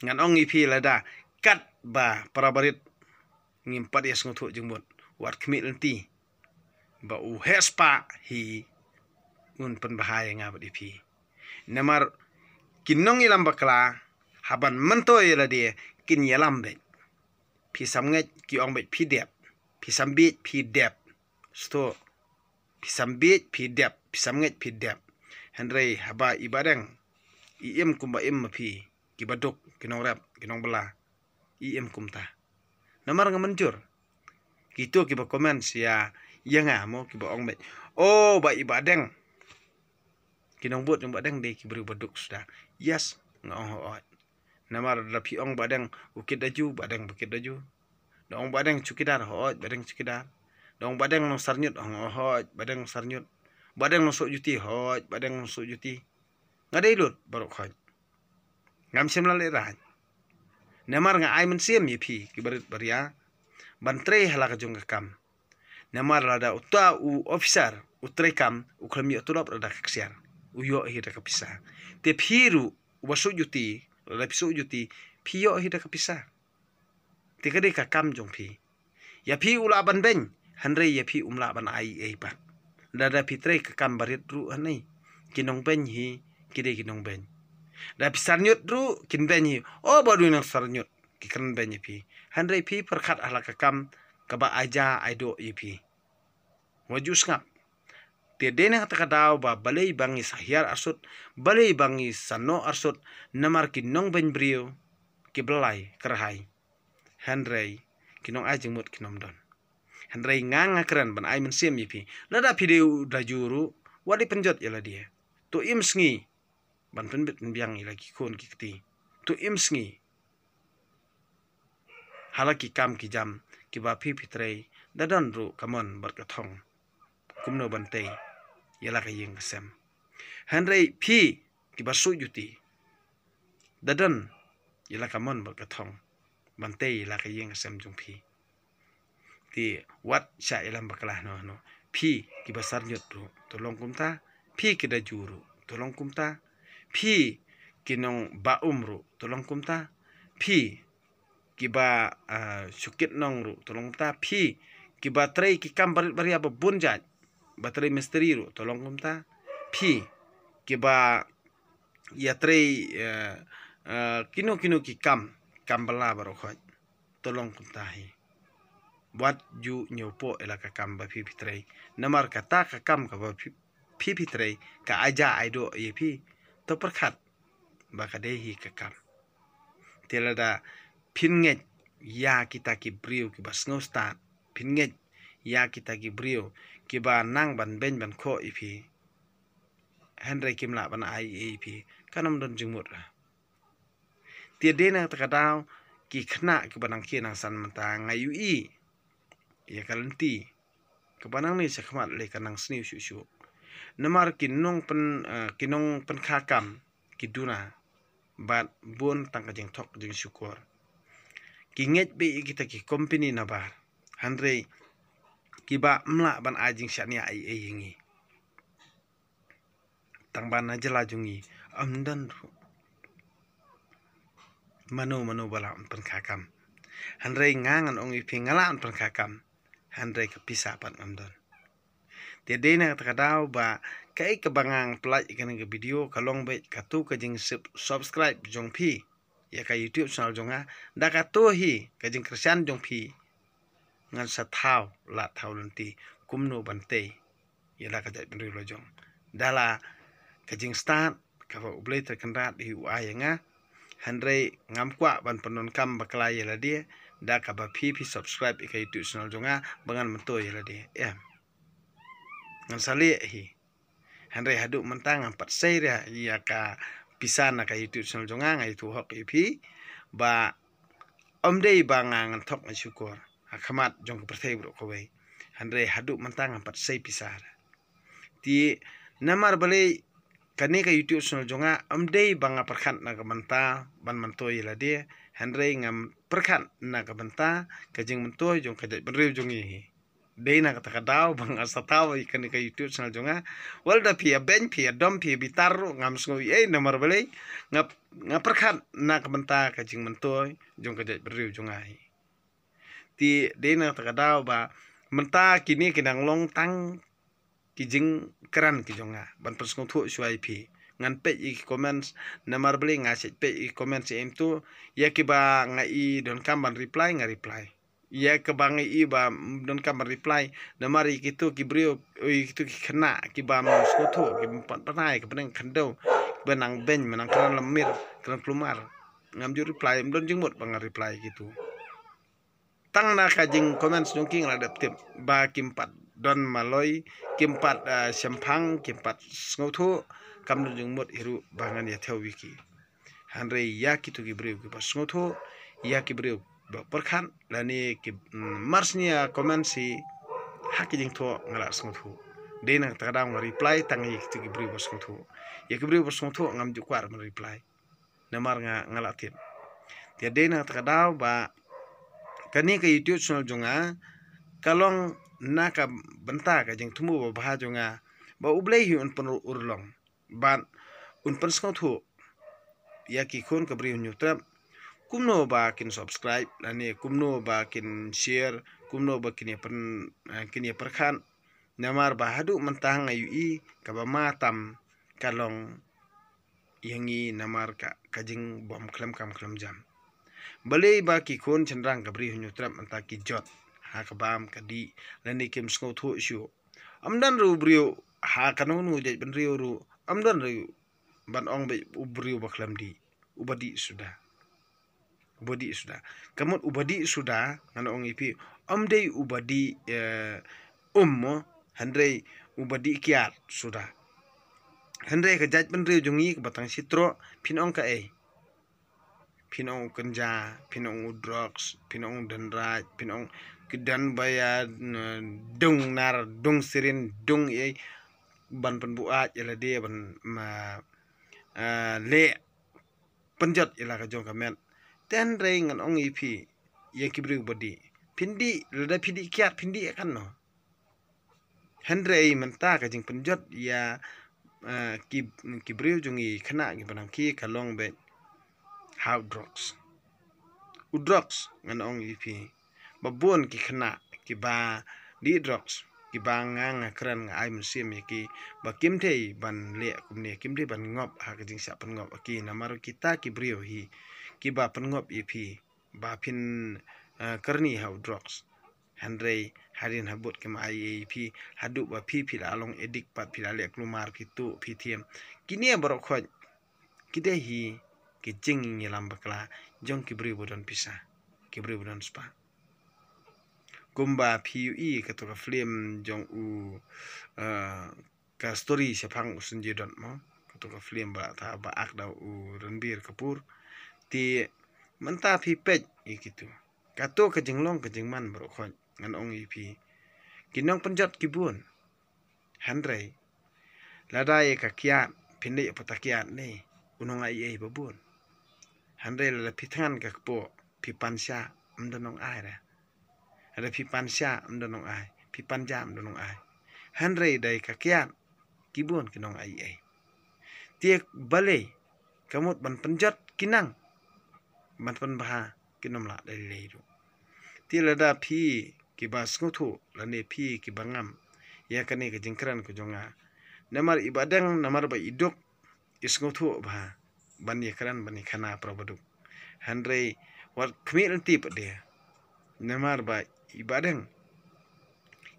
ngan ong ïa phi, lada katba para barit ngim pat ïa sngewthuh jingmut, wat khmih lynti ba u heh spah hi un pynbha ïa nga bad ïa phi. Namar ki nongïalam bakla, haban myntoi ïa lade, kin ïalam beit. Phi sam ngeit, ki ong beit phi dep. Phi sam bieit, phi dep. Sngewthuh. Phi sam bieit, phi dep. Phi sam ngeit, phi dep. Hynrei haba i Bahdeng i im kumba im ma phi, kiba duk, ki nongrep, ki nongbylla, i im kumta. Namar nga mynjur, kito kiba comment ïa, ïa nga mo, kiba ong beit, oh, ba i Bahdeng, ki nongbud jong Bahdeng dei ki briew ba duk suda. Yes, nga ong hooid. Namar da phi ong Bahdeng u kit da ju, Bahdeng ba kit da ju. Da ong Bahdeng chowkidar, hooid, Bahdeng chowkidar. Da ong Bahdeng nongsarñiut, hooid, Bahdeng nongsarñiut. Bahdeng nongsuh juti, hooid, Bahdeng nongsuh juti. Nga dei lut baroh khoit. Ngam shym la lehraiñ. Namar nga ai mynsiem ïa phi ki barit baria ban trei ha la ka jong ka kam. Namar lada uta u officer u trei kam, u khlem ïoh tulop lada ka ksiar, u ïoh hi da ka pisa. Te phi ruh uba suh juti, lada phi suh juti, phi ïoh hi da ka pisa. Te ka dei ka kam jong phi. Ïa phi u lah ban beiñ, hynrei ïa phi um lah ban ai ei pat. Lada phi trei ka kam barit ruh hangne, ki nongbeiñ hi, ki dei ki nongbeiñ. Da phi sarñiut ruh kin beiñ hi, oh, ba dei nongsarñiut, ki kren beiñ ïa phi. Hynrei phi pyrkhat ha la ka kam kaba ai ja ai doh ïa phi. Wat ju sngap. Te dei na kata ka daw ba balei ba ngi sa hiar arsut, balei ba ngi sa noh arsut, namar ki nongbeiñ briew ki byllai kyrhai. Hynrei ki nong ai jingmut kim don. Hynrei nga nga kren ban ai mynsiem ïa phi. Lada phi dei u daju ruh, wat dei pynjot ïa lade. To im sngi ban pynbit pynbiang ïa la ki khun ki kti. To im sngi ha la ki kam ki jam kiba phi phi trei, da don ruh ka mon bad ka thong kumno ban tei ïa la ka ïing ka sem. Hynrei phi kiba suh juti, da don ïa la ka mon bad ka thong ban tei ïa la ka ïing ka sem jong phi. Te wat shah ïalam bakla hano hano. Phi kiba sarñiut ruh to long kumta. Phi ki daju ruh to long kumta. Phi ki nongbah um ruh to long kumta. Phi kiba, ah, shu kit nong ruh to long kumta. Phi kiba trei ki kam barit baria ba bun jait, ba trei mistri ruh to long kumta. Phi kiba ïa trei, eh, eh, kino kino ki kam, kam bylla baroh khoit, to long kumta hi. Wat ju ñiewpoh ïa la ka kam ba phi phi trei. Namar kata ka kam kaba phi, phi phi trei ka ai ja ai doh ïa phi. To pyrkhat ba ka dei hi ka kam. Te lada phin ngeit ïa kita ki briew kiba sngewstad, phin ngeit ïa kita ki briew kiba nang ban beiñ ban khoh ïa phi, hynrei kim lah ban ai ei ei ïa phi, kan ym don jingmut re. Te dei na kata ka daw, ki khynnah kiba nang khie nang san mynta, nga ïohi ïa ka lynti kaba nangne shakhmat lei ka nang sniew shuh shuh. Namar ki nongpyn, eh, ki nongpynkha kam ki duna bad bun tang ka jingthok jingshukor. Ki ngeit beit ïa kita ki company nabar, hynrei kiba ym lah ban ai jingshaniah ei ei ïa ngi. Tang ba na jylla jong ngi ym don ruh mano mano ba lah ban pynkha kam. Hynrei nga ngan ong ïa phi, nga lah ban pynkha kam. Hynrei ka pisa pat ngam don. Te dei na kata ka daw ba kaei kaba nga pynlait ïa kane ka video ka long beit katu ka jing sub-, subscribe jong phi ïa ka YouTube channel jong nga. Da katu hi ka jingkyrshan jong phi ngan sa thaw lad thaw lynti kumno ban tei ïa la ka jaitbynriew la jong. Da la ka jingstad kaba U Blei Trai Kynrad hi u ai ïa nga. Hynrei ngam kwah ban pyndonkam bakla ïa lade da kaba phi phi subscribe ïa ka YouTube channel jong nga ba ngan myntoi ïa lade. Em. Ngan sa leh hi. Hynrei haduh mynta ngam pat sei re ïa ka pisa na ka YouTube channel jong nga, nga ïathuh hok ïa phi ba ym dei ba nga ngan thok nga shukor ha khmat jong ka pyrthei baroh kawei. Hynrei haduh mynta ngam pat sei pisa re. Te namar balei kane ka YouTube channel jong nga ym dei ba nga pyrkhat na ka bynta ban myntoi ïa lade, hynrei nga pyrkhat na ka bynta ka jingmyntoi jong ka jaitbynriew jong ngi hi. Dei na kata ka daw ba nga sa thaw ïa kane ka YouTube channel jong nga. Wat la da phi ïa beiñ, phi ïa dom, phi ïa bitar ruh ngam sngew ei ei, namar balei nga, nga pyrkhat na ka bynta ka jingmyntoi jong ka jaitbynriew jong nga hi. Te dei na kata ka daw ba mynta kine ki dang long tang ki jingkren ki jong nga ban pynsngewthuh shuwa ïa phi. Ngan peit ïa ki comments, namar balei nga shet peit ïa ki comments ïa em tu, ïa kiba nga i donkam ban reply nga reply. Ïa kiba nga i ba donkam ban reply, namar ïa kitu ki briew, ïa kitu ki khynnah kiba ym sngewthuh, kiba pat pynai ka bneng khyndew, kiba nang beiñ, ba nang kren lamir, kren klumar, ngam ju reply, ym don jingmut ba nga reply ïa kitu. Tang na ka jing comments jong ki nga la dep tip ba kim pat don maloi, kim pat, ah, shemphang, kim pat sngewthuh, kam don jingmut hi ruh ba ngan ïa thew ïa ki. Hynrei ïa kitu ki briew kiba sngewthuh, ïa ki briew ba pyrkhat lane ki, mm, mar snia comments hi ha ki jingthoh nga la sngewthuh. Dei na kata ka daw nga reply tang ïa kitu ki briew ba sngewthuh. Ïa ki briew ba sngewthuh ngam ju kwah ban reply. Namar nga, nga la tip. Te dei na kata ka daw ba kane ka YouTube channel jong nga ka long na ka bynta ka jingthmu ba bha jong nga ba U Blei hi un pynurlong bad un pynsngewthuh ïa ki khun ka Bri Hynñiewtrep kumno ba kin subscribe lane kumno ba kin share, kumno ba kin ïa pyn, eh, kin ïa pyrkhat. Namar ba haduh mynta nga ïohi kaba ma tam ka long ïa ngi namar ka, ka jingbym khlem kam khlem jam. Balei ba ki khun shynrang ka Bri Hynñiewtrep mynta ki jot ha ka bam ka dih lane kim sngewthuh shuh. Ym don ruh u briew ha kano kano jaitbynriew ruh, ym don ruh ban ong ba u briew ba khlem dih, uba dih suda. Uba dih suda. Ka mut uba dih suda ngan ong ïa phi, ym dei uba dih, eh, um mo, hynrei uba dih kiad suda. Hynrei ka jaitbynriew jong ngi kaba tang shi troh phin ong kaei? Phin ong u kynja, phin ong u drugs, phin ong u dynraj, phin ong ki don ba ïa, mm, dung nar, dung sirin, dung ei ban pynbuaid ïa lade ban ma, ah, leh pynjot ïa la ka jong ka met. Te hynrei ngan ong ïa phi, ïa ki briew ba dih, phin dih, lada phi dih kiad phin dih ïa kano? Hynrei mynta ka jingpynjot ïa, eh, ki, ki briew jong ngi khynnah kiba nang ki ka long beit ha u drugs. U drugs ngan ong ïa phi, ba bun ki khynnah kiba dih drugs, kiba nga, nga kren nga ai mynsiem ïa ki ba kim dei ban leh kumne, kim dei ban ngop ha ka jingshah pynngop ïa ki, namar kita ki briew hi kiba pynngop ïa phi ba phin, eh, kyrni ha u drugs. Hynrei hadien habud kim ai ei ei phi, haduh ba phi phi la long addict pat, phi la leh klumar, phi tuh, phi thiem. Kine baroh khoit ki dei hi ki jingïalam bakla jong ki briew ba don pisa, ki briew ba don spah. Kumba phi ïohi kato ka film jong u, eh, ka story shaphang u Sanjay Dutt mo, kato ka film ba la tha ba act da u Ranbir Kapoor. Te mynta phi peit ïa kitu, kato ka jinglong ka jingman baroh khoit ngan ong ïa phi, ki nongpynjot ki bun. Hynrei lada ïa ka kiad phin leit ïa pata kiad ne u nong ai ei ba bun. Hynrei lada phi thngan ka kpoh phi pan sha, ym don nong ai re. Lada phi pan sha ym don nong ai, phi pan ja ym don nong ai. Hynrei da ïa ka kiad ki bun ki nong ai ei. Te balei ka mut ban pynjot ki nang, ban pynbha kin ym lah da lei lei ruh. Te lada phi kiba sngewthuh, lane phi kiba ngam ïa kane ka jingkren ka jong nga. Namar i Bahdeng, namar ba i duk, i sngewthuh bha ban ïakren, ban ïakhana para baduk. Hynrei wat khmih lynti pat de, namar ba i Bahdeng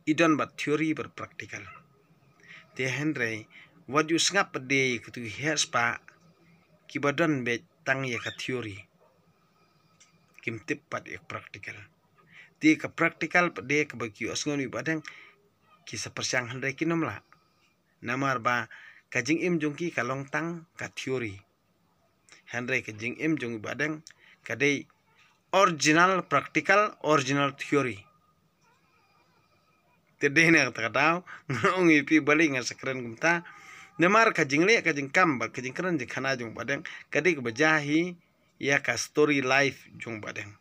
i don bad theory bad practical. Te hynrei wat ju sngap pat de ïa kitu ki heh spah kiba don beit tang ïa ka theory, kim tip pat ïa ka practical. Te ka practical pat de kaba ki ïohsngew na i Bahdeng, ki sa pyrshang hynrei kin ym lah. Namar ba ka jingim jong ki ka long tang ka theory. Hynrei ka jingim jong i Bahdeng ka dei original practical, original theory. Te dei na kata ka daw ngan ong ïa phi, balei ngan sa kren kumta. Namar ka jingleh ka jingkam bad ka jingkren jingkhana jong i Bahdeng ka dei kaba jia hi ïa ka story life jong i Bahdeng.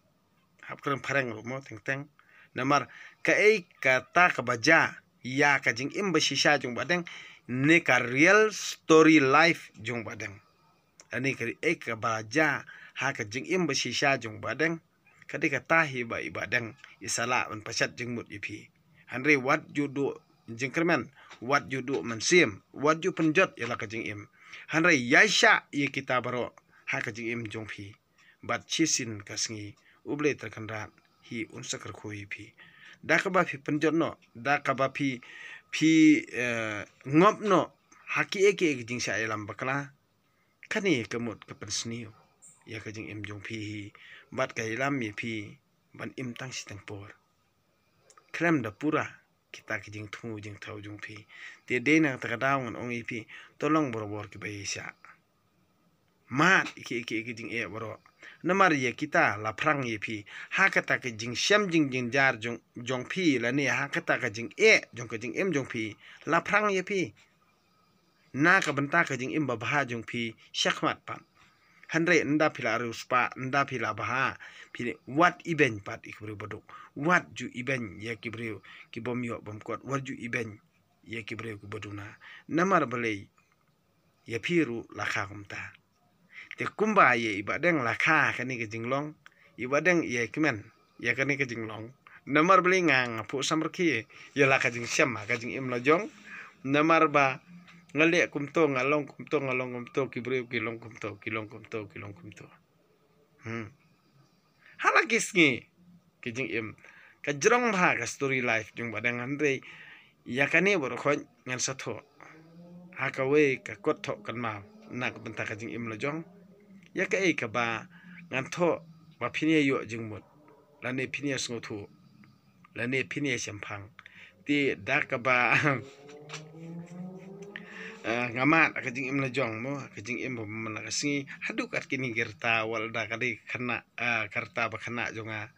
Hap kren phareng ruh mo teng teng. Namar kaei kata kaba jia ïa ka jingim ba shisha jong i Bahdeng, ne ka real story life jong i Bahdeng. Ani kaei kaba jia ha ka jingim ba shisha jong i Bahdeng, ka dei kata hi ba i Bahdeng i sa lah ban pynshet jingmut ïa phi. Hynrei wat ju duh jingkyrmen, wat ju duh mynsiem, wat ju pynjot ïa la ka jingim. Hynrei ïaishah ïa kita baroh ha ka jingim jong phi. Bad shisien ka sngi U Blei Trai Kynrad hi un sa kyrkhu ïa phi. Da kaba phi pynjot noh, da kaba phi, phi, eh, ngop noh ha kiei kiei ki jingshah ïalam bakla, kane ka mut ka pynsniew ïa ka jingim jong phi hi, bad ka ïalam ïa phi ban im tang shi tang por khlem da pura kita ki jingthmu jingthaw jong phi. Te dei na kata ka daw ngan ong ïa phi, to long barabor kiba ïaishah. Mad ïa ki, ïa ki, ïa ki jingeh baroh. Namar ïa kita la phrang ïa phi ha kata ka jingshem jingjynjar jong, jong phi, lane ha kata ka jingeh jong ka jingim jong phi, la phrang ïa phi na ka bynta ka jingim babha jong phi shakhmat pat. Hynrei ynda phi la riewspah, ynda phi la bha, phi wat ibeiñ pat ïa ki briew baduk. Wat ju ibeiñ ïa ki briew ki bym ïoh bym kot, wat ju ibeiñ ïa ki briew kiba duna. Namar balei, ïa phi ruh la kha kumta. Te kumba ïa i Bahdeng la kha kane ka jinglong, i Bahdeng ïa kmen ïa kane ka jinglong. Namar balei nga, nga phuh samrkhie ïa la ka jingshem ha ka jingim la jong. Namar ba nga leh kumto, nga long kumto, nga long kumto, ki briew ki long kumto, ki long kumto, ki long kumto. Hmm. Ha la ki sngi ki jingim ka jrong bha ka story life jong i Bahdeng, hynrei ïa kane baroh khoit ngan sa thoh ha kawei ka kot thoh kynmaw na ka bynta ka jingim la jong. Ïa kaei kaba ngan thoh ba phin ïa ïoh jingmut, lane phin ïa sngewthuh, lane phin ïa shemphang. Te da kaba, eh, nga mad ka jingim la jong mo, ka jingim ba man la ka sngi, haduh kat kine ki rta, wat la da ka dei kane, eh, ka rta ba kane jong nga,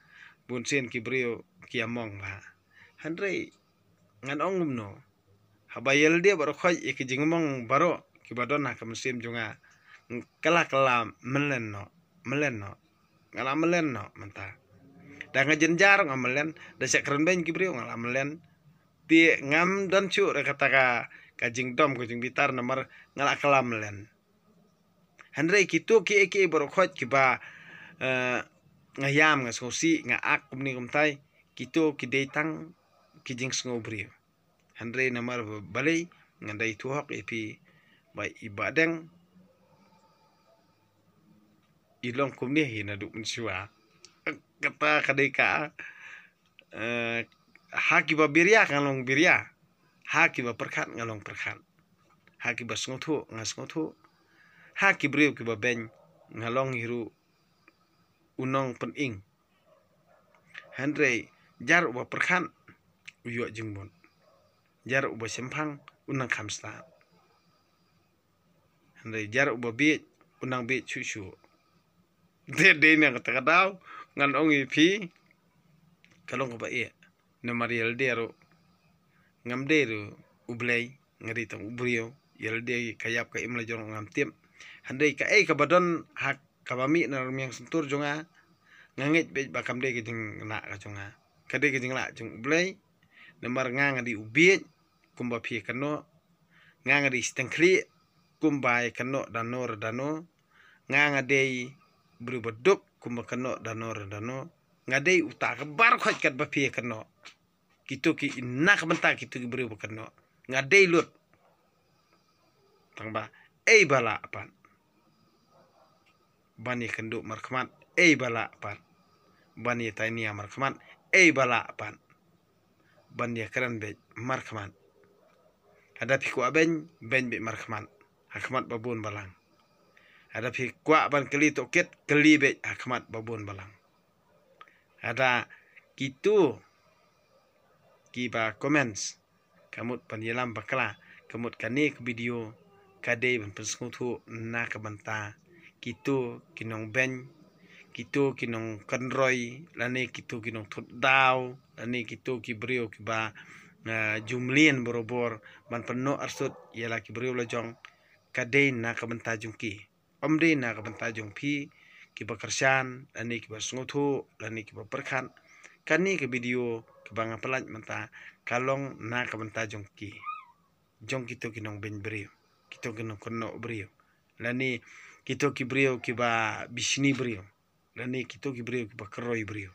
bunsien ki briew ki ïa mong bha. Hynrei ngan ong kumno, haba ïa lade baroh khoit ïa ki jingmong baroh kiba don ha ka mynsiem jong nga, ka la, ka la mlien noh, mlien noh. Nga la mlien noh mynta. Da nga jynjar nga mlien, da shah kren beiñ ki briew nga la mlien. Te ngam don shuh re kata ka, ka jingdom ka jingbitar namar nga la, ka la mlien. Hynrei kito kiei kiei baroh khoit kiba, eh, nga ïam, nga sngewsih, nga ak kumne kumtai, kito ki dei tang ki jingsngew briew. Hynrei namar ba balei, ngan da ïathuh hok ïa phi ba i Bahdeng i long kumne hi naduh mynshuwa. Kata ka dei ka, eh, ha kiba biria nga long biria, ha kiba pyrkhat nga long pyrkhat, ha kiba sngewthuh nga sngewthuh, ha ki briew kiba beiñ nga long hi ruh u nongpynim. Hynrei jar uba pyrkhat u ïoh jingmut. Jar uba shemphang u nang kham stad. Hynrei jar uba bieit u nang bieit shuh shuh. Te dei na kata ka daw ngan ong ïa phi, ka long kaba eh. Namar ïa lade ruh ngam dei ruh U Blei, nga dei tang u briew. Ïa lade ka ïap ka im la jong ngam tip. Hynrei kaei kaba don ha kaba mih na rmiang syntur jong nga, nga ngeit beit ba kam dei ka jinglah ka jong nga, ka dei ka jinglah jong U Blei. Namar nga, nga dei u bieit kumba phi kynnoh, nga, nga dei shiteng khlieh kumba ïa kynnoh dano re dano, nga, nga dei briew ba duk kumba kynnoh dano re dano. Nga dei uta ka bar khoit kat ba phi kynnoh. Kito ki na ka bynta kito ki briew ba kynnoh. Nga dei lut. Tang ba ei ba lah pat ban ïa kynduh markhmat, ei ba lah pat ban ïa tainia markhmat, ei ba lah pat ban ïa kren beit markhmat. Hada phi kwah beiñ, beiñ beit markhmat ha khmat ba bun balang. Hada phi kwah ban kylli tohkit, kylli beit ha khmat ba bun balang. Hada kito kiba comments, ka mut ban ïalam bakla, ka mut kane ka video ka dei ban pynsngewthuh na ka bynta kito ki nongbeiñ, kito ki nongkynroi, lane kito ki nongthut daw, lane kito ki briew kiba, ah, ju mlien barabor ban pynnoh arsut ïa la ki briew la jong. Ka dei na ka bynta jong ki. Ym dei na ka bynta jong phi kiba kyrshan, lane kiba sngewthuh, lane kiba pyrkhat. Kane ka video kaba nga pyllait mynta ka long na ka bynta jong ki, jong kito ki nongbeiñ briew, kito ki nongkynnoh briew, lane kito ki briew kiba bishni briew, lane kito ki briew kiba kynroi briew.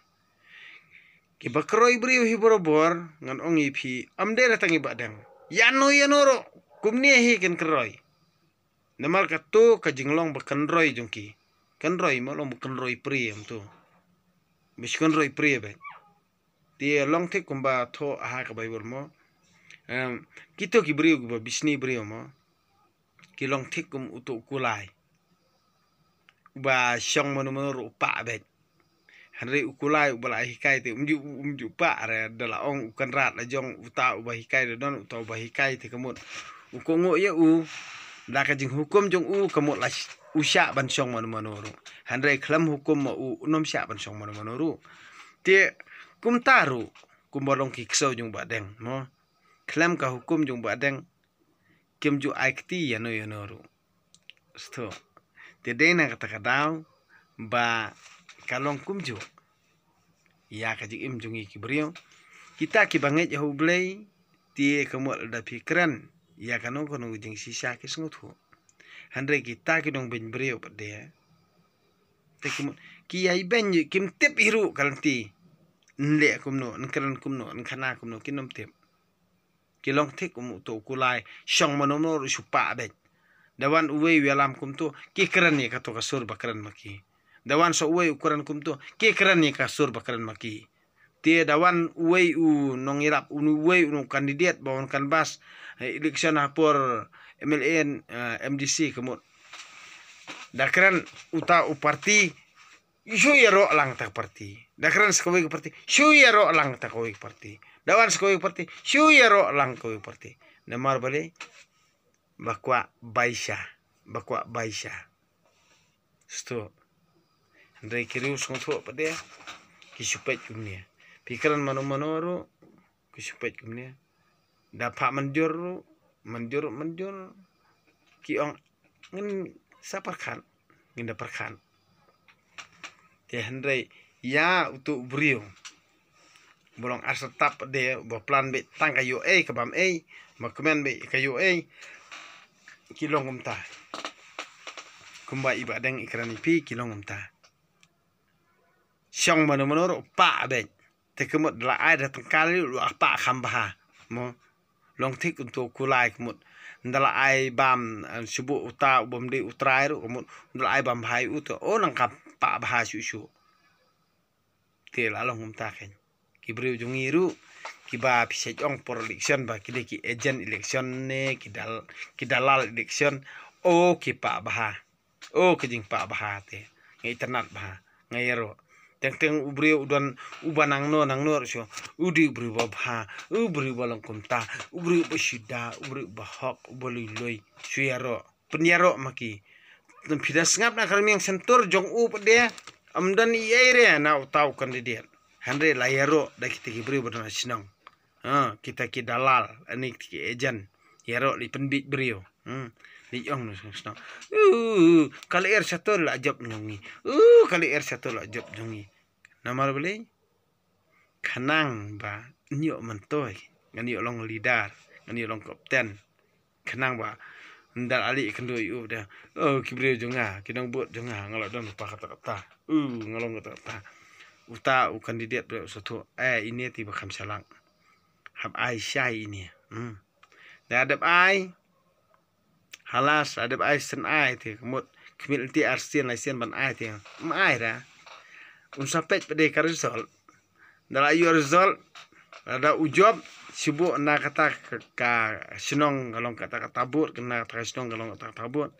Kiba kynroi briew hi barabor, ngan ong ïa phi, ym dei la tang i Bahdeng. Ïano ïano ruh kumne hi kin kynroi. Namar kato ka jinglong ba kynroi jong ki. Kynroi mo long ba kynroi prie mo to. Ba shi kynroi prie beit. Te long thik kumba thoh ha ka Baibl mo. Em, kito ki briew kiba bishni briew mo, ki long thik kum uto u kulai. Uba shong mano mano ruh u pah beit. Hynrei u kulai uba la hikai te um ju, um ju pah re, da la ong u kynrad la jong uta uba hikai da don, uta uba hikai te ka mut u kohnguh ïa u da ka jinghukum jong u, ka mut la sh-, u shah ban shong mano mano ruh. Hynrei khlem hukum ma u, un ym shah ban shong mano mano ruh. Te kumta ruh kumba long ki ksew jong Bahdeng mo. Khlem ka hukum jong Bahdeng kim ju ai kti ïano ïano ruh. Sto. Te dei na kata ka daw ba ka long kumjuh ïa ka jingim jong ngi ki briew. Kita kiba ngeit ha U Blei, te ka mut lada phi kren ïa kano kano ka jingshisha ki sngewthuh. Hynrei kita ki nongbeiñ briew pat de, te ki mut ki ïai beiñ, kim tip hi ruh ka lynti. Yn leh kumno, yn kren kumno, yn khana kumno, kin ym tip. Ki long thik kum uto u kulai, shong mano mano ruh shu pah beit. Da wan uwei u ïalam kumto, ki kren ïa kato ka sur ba kren ma ki. Da wan sa uwei u kren kumto, ki kren ïa ka sur ba kren ma ki. Te da wan uwei u nongïarap, uwei u nong candidate ba wan canvass, eh, election ha por M L A, eh, M D C ka mut. Da kren uta u parti, shu ïaroh lang ta ka parti. Da kren sa kawei ka parti, shu ïaroh lang ta kawei ka parti. Da wan sa kawei ka parti, shu ïaroh lang kawei ka parti. Namar balei? Ba kwah baisha, ba kwah baisha. Sto. Hynrei ki riew sngewthuh pat de, ki shu peit kumne. Phi kren mano mano ruh, ki shu peit kumne. Da phah mynjur ruh, mynjur, mynjur. Ki ong ngin sa pyrkhat, ngin da pyrkhat. Te hynrei ïa uto u briew ba long ar sa tap de, ba plan beit tang ka ïoh ei, ka bam ei, ba kmen beit ka ïoh ei. Ki long kumta. Kumba i Bahdeng i kren ïa phi, ki long kumta. Shong mano mano ruh pah beit. Te ka mut da la ai da tyngka lei ruh la pah kham bha. Mo. Long thik uto u kulai ka mut. Da la ai bam, eh, shu buh uta u bym dei u trai ruh ka mut. Da la ai bam bha ïa u te, o, nang kham pah bha shuh shuh. Te la long kumta keiñ. Ki briew jong ngi ruh kiba phi shait ong por election ba ki dei ki agent election ne ki dal-, ki dalal election. O, ki pah bha. O, ka jingpah bha te. Nga itynnad bha. Nga ïaroh. Teng teng u briew u don uba nangno nangno ruh shu. U dei u briew ba bha. U briew ba long kumta. U briew ba shuda. U briew ba hok. Uba lui lui. Shu ïaroh. Pynïaroh ma ki. Phi da sngap na ka rmiang sentur jong u pat de. Ym don ei ei re na uta u candidate. Hynrei la ïaroh da kita ki briew ba don ha shnong. Ha, kita ki dalal, ani kita ki agent. Ïaroh leit pynbiej briew. Hmm. Leit ong na shnong. Uh, ka lyer shatur la jop jong ngi. Uh, ka lyer shatur la jop jong ngi. Namar balei? Khnang ba ngan ïoh myntoi, ngan ïoh long leader, ngan ïoh long kapten. Khnang ba ynda la leit kynduh ïa u de, o, ki briew jong nga, ki nongbud jong nga, nga la don pa kata kata. U, nga long kata kata. uta u candidate ba u sngewthuh, eh, ine te ba kham shalak. Hap ai shai ine. Hmm. Da dep ai, halas, da dep ai sien ai te, ka mut khmih lynti ar sien lai sien ban ai te. Ym ai ra. Un sa peit pat de ka result. Da la ïoh result, lada u jop, shibun na kata ka, ka shnong ka long kata kata vote, na kata ka shnong ka long kata kata vote.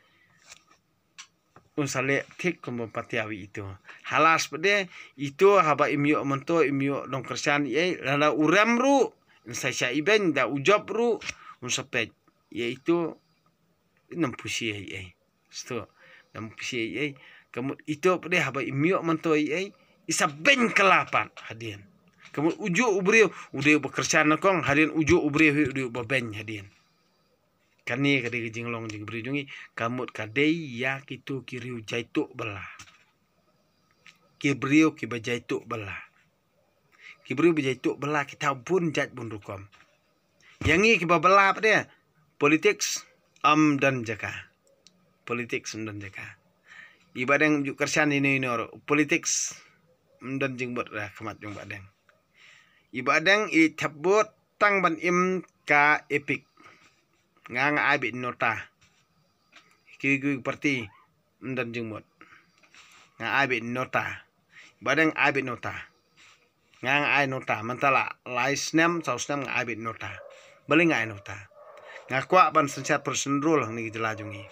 Un sa leh thik kumba pat ïa wi ito. Halas pat de, ito haba im ïoh mynta, im ïoh nongkyrshan ei, lada u rem ruh, un sa shah ibeiñ, da u jop ruh, un sa peit. Ïa ito, ym pusi ei ei. Sto, ym pusi ei ei. Ka mut ito pat de haba im ïoh mynta ei ei, i sa beiñ kylla pat hadien. Ka mut ujuh u briew, u dei uba kyrshan nyngkong, hadien ujuh u briew hi u dei uba beiñ hadien. Kane ka dei ka jinglong jong ki briew jong ngi, ka mut ka dei ïa kito ki riew jaituh bylla. Ki briew kiba jaituh bylla. Ki briew ba jaituh bylla ki thaw bun jait bun rukom. Ïa ngi kiba bylla pat de, politics ym don jaka. Politics ym don jaka. I Bahdeng ju kyrshan ino ino ruh, politics ym don jingmut ha khmat jong Bahdeng. I Bahdeng i thep vote tang ban im ka EPIC. Nga nga ai beit nota. Ki ki party ym don jingmut. Nga ai beit nota. Bahdeng ai beit nota. Nga nga ai nota. Mynta la lai snem, saw snem nga ai beit nota. Balei nga ai nota? Nga kwah ban synshar president rule hangne ka jylla jong ngi.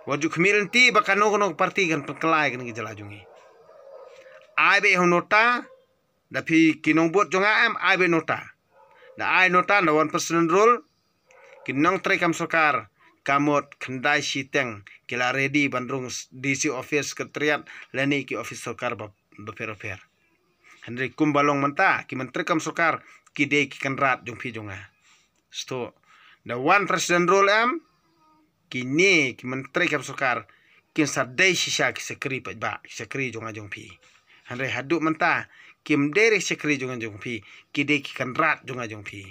Wat ju khmih lynti ba kano kano ka party kan pynkylla ïa kane ka jylla jong ngi. Ai beit ho nota. Da phi ki nongbud jong nga em, ai beit nota. Da ai nota da wan president rule. Ki nongtrei kam sorkar, ka mut khyndai shiteng ki la ready ban rung DC office, secretariat, lane ki office sorkar ba, bapher bapher. Hynrei kumba long mynta, ki myntri kam sorkar ki dei ki kynrad jong phi jong nga. Sto, da wan president rule em, kine ki myntri kam sorkar kin sa dei shisha ki shakri paidbah, ki shakri jong nga jong phi. Hynrei haduh mynta kim dei re ki shakri jong nga jong phi, ki dei ki kynrad jong nga jong phi.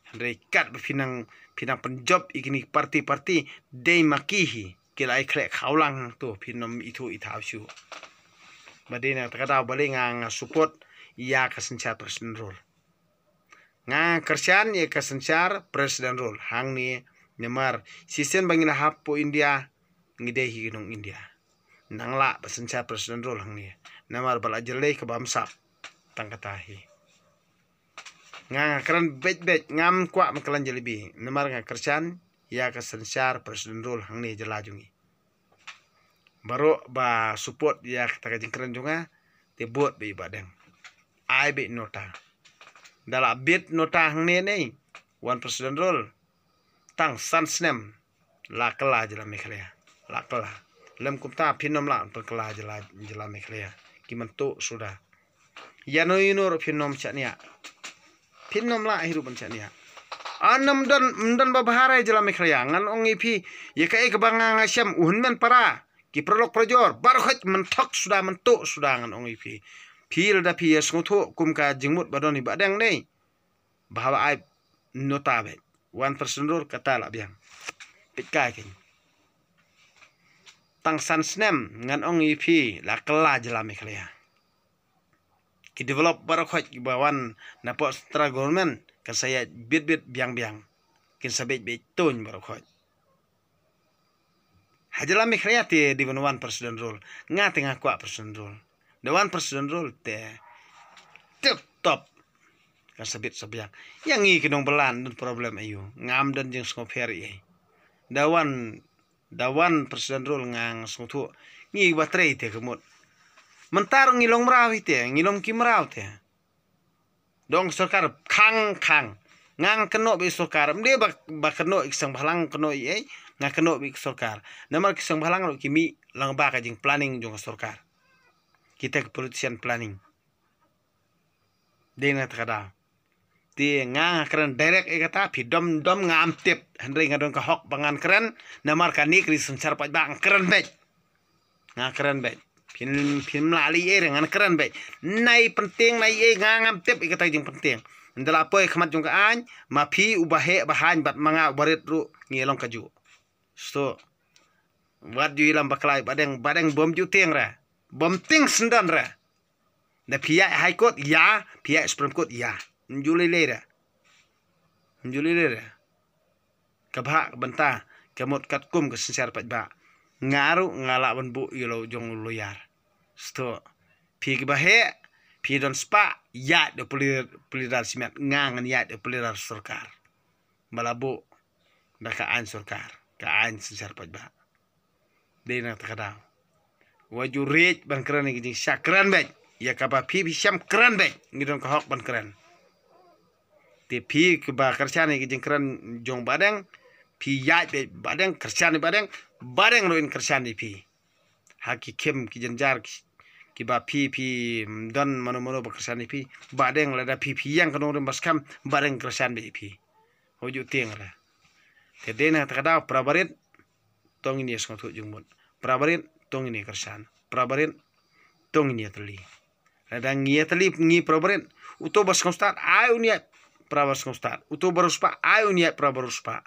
Hynrei katba phi nang, phi nang pynjop ïa kine ki party party, dei ma ki hi ki la ai khleh khawlang, to phin ym ithuh ithaw shuh. Ba dei na kata ka daw balei nga nga support ïa ka synshar president rule. Nga kyrshan ïa ka synshar president rule hangne namar shisien ba ngi la hap hapoh India ngi dei hi ki nong India. Nang lah ba synshar president rule hangne namar ba la jyllei ka bamsap tang kata hi. Nga nga kren beit beit, ngam kwah ban klan jalebi namar nga kyrshan ïa ka synshar president rule hangne jylla jong ngi. Baroh ba support ïa kata ka jingkren jong nga te vote beit Bahdeng. Ai beit nota. Da la beit nota hangne ne wan president rule. Tang san snem la kylla jylla Meghalaya. La kylla. Lem kumta phin ym lah ban kylla jylla, jylla Meghalaya. Ki mynta suda. Ïano ïano ruh phin ym shaniah. Phin ym lah hi ruh ban shaniah. An ym don, ym don ba bha re jylla Meghalaya. Ngan ong ïa phi, ïa kaei kaba nga nga shem u hynmen para, ki paralok parajor, baroh khoit mynthok suda, mynta suda ngan ong ïa phi. Phi lada phi ïa sngewthuh kum ka jingmut ba don hi Bahdeng ne. Ba haba ai nota beit wan president rule kata la biang. Peit kai keiñ. Tang san snem ngan ong ïa phi la kylla jylla Meghalaya. Ki develop baroh khoit kiba wan napoh central government kan sa ïaid bit bit biang biang. Kin sa beit beit tuñ baroh khoit. Ha jylla Meghalaya te dei ban wan president rule. Nga te nga kwah president rule. Da wan president rule te tip top. Kan sa bit sa biang. Ïa ngi ki nongbylla don problem aïu. Ngam don jingsngewpher ei. Da wan, da wan president rule nga nga sngewthuh. Ngi ba trei te ka mut. Mynta ruh ngi long mraw hi te, ngi long ki mraw te. Dong sorkar khang khang. Nga nga kynnoh beit sorkar. Ym dei ba, ba kynnoh ïa ki seng bhalang kynnoh ïa ei. Nga kynnoh beit sorkar. Namar ki seng bhalang ruh ki mih lang ba ka jingplanning jong ka sorkar. Kita ki politician planning. Dei na kata ka daw. Te nga nga kren direct ïa kata, phi dom dom ngam tip. Hynrei nga don ka hok ba ngan kren. Namar kane ka dei synshar paidbah, nga kren beit. Nga kren beit. Phin, phin mlah lei ei re ngan kren beit. Nai pyntieng nai ei nga ngam tip ïa kata ka jingpyntieng. Ynda la poi khmat jong ka aiñ, ma phi uba heh ba haiñ bad ma nga uba rit ruh ngi long kajuh. Sto. Wat ju ïalam bakla ïa Bahdeng, Bahdeng bym ju tieng re. Bym tieng syndon re. Da phi ïaid High Court, ïa, phi ïaid Supreme Court, ïa. Ym ju lei lei re. Ym ju lei lei re. Ka bha ka bynta, ka mut katkum ka synshar paidbah. Nga ruh nga lah ban buh ïa u jong u lawyer. Sdang. Phi kiba heh, phi don spah, ïaid da u pli, pli rar shimet, nga ngan ïaid da u pli rar sorkar. Ba la buh da ka aiñ sorkar, ka aiñ synshar paidbah. Dei na kata ka daw. Wat ju rit ban kren ïa ka jingshah kren beit. Ïa kaba phi phi shem kren beit. Ngi don ka hok ban kren. Te phi kiba kyrshan ïa ka jingkren jong Bahdeng, phi ïaid beit Bahdeng, kyrshan ïa Bahdeng, Bahdeng ruh in kyrshan ïa phi. Ha ki khim ki jynjar ki, kiba phi phi, mm, don mano mano ba kyrshan ïa phi. Bahdeng lada phi phi ïeng ka nongrim ba skhem, Bahdeng kyrshan beit ïa phi. Wat ju tieng re. Te dei na kata ka daw, para barit, to ngin ïa sngewthuh jingmut. Para barit, to ngin ïa kyrshan. Para barit, to ngin ïa tylli. Lada ngi ïa tylli ngi para barit, uto ba sngewstad, ai un ïaid para ba sngewstad. Uto ba riewspah, ai un ïaid para ba riewspah.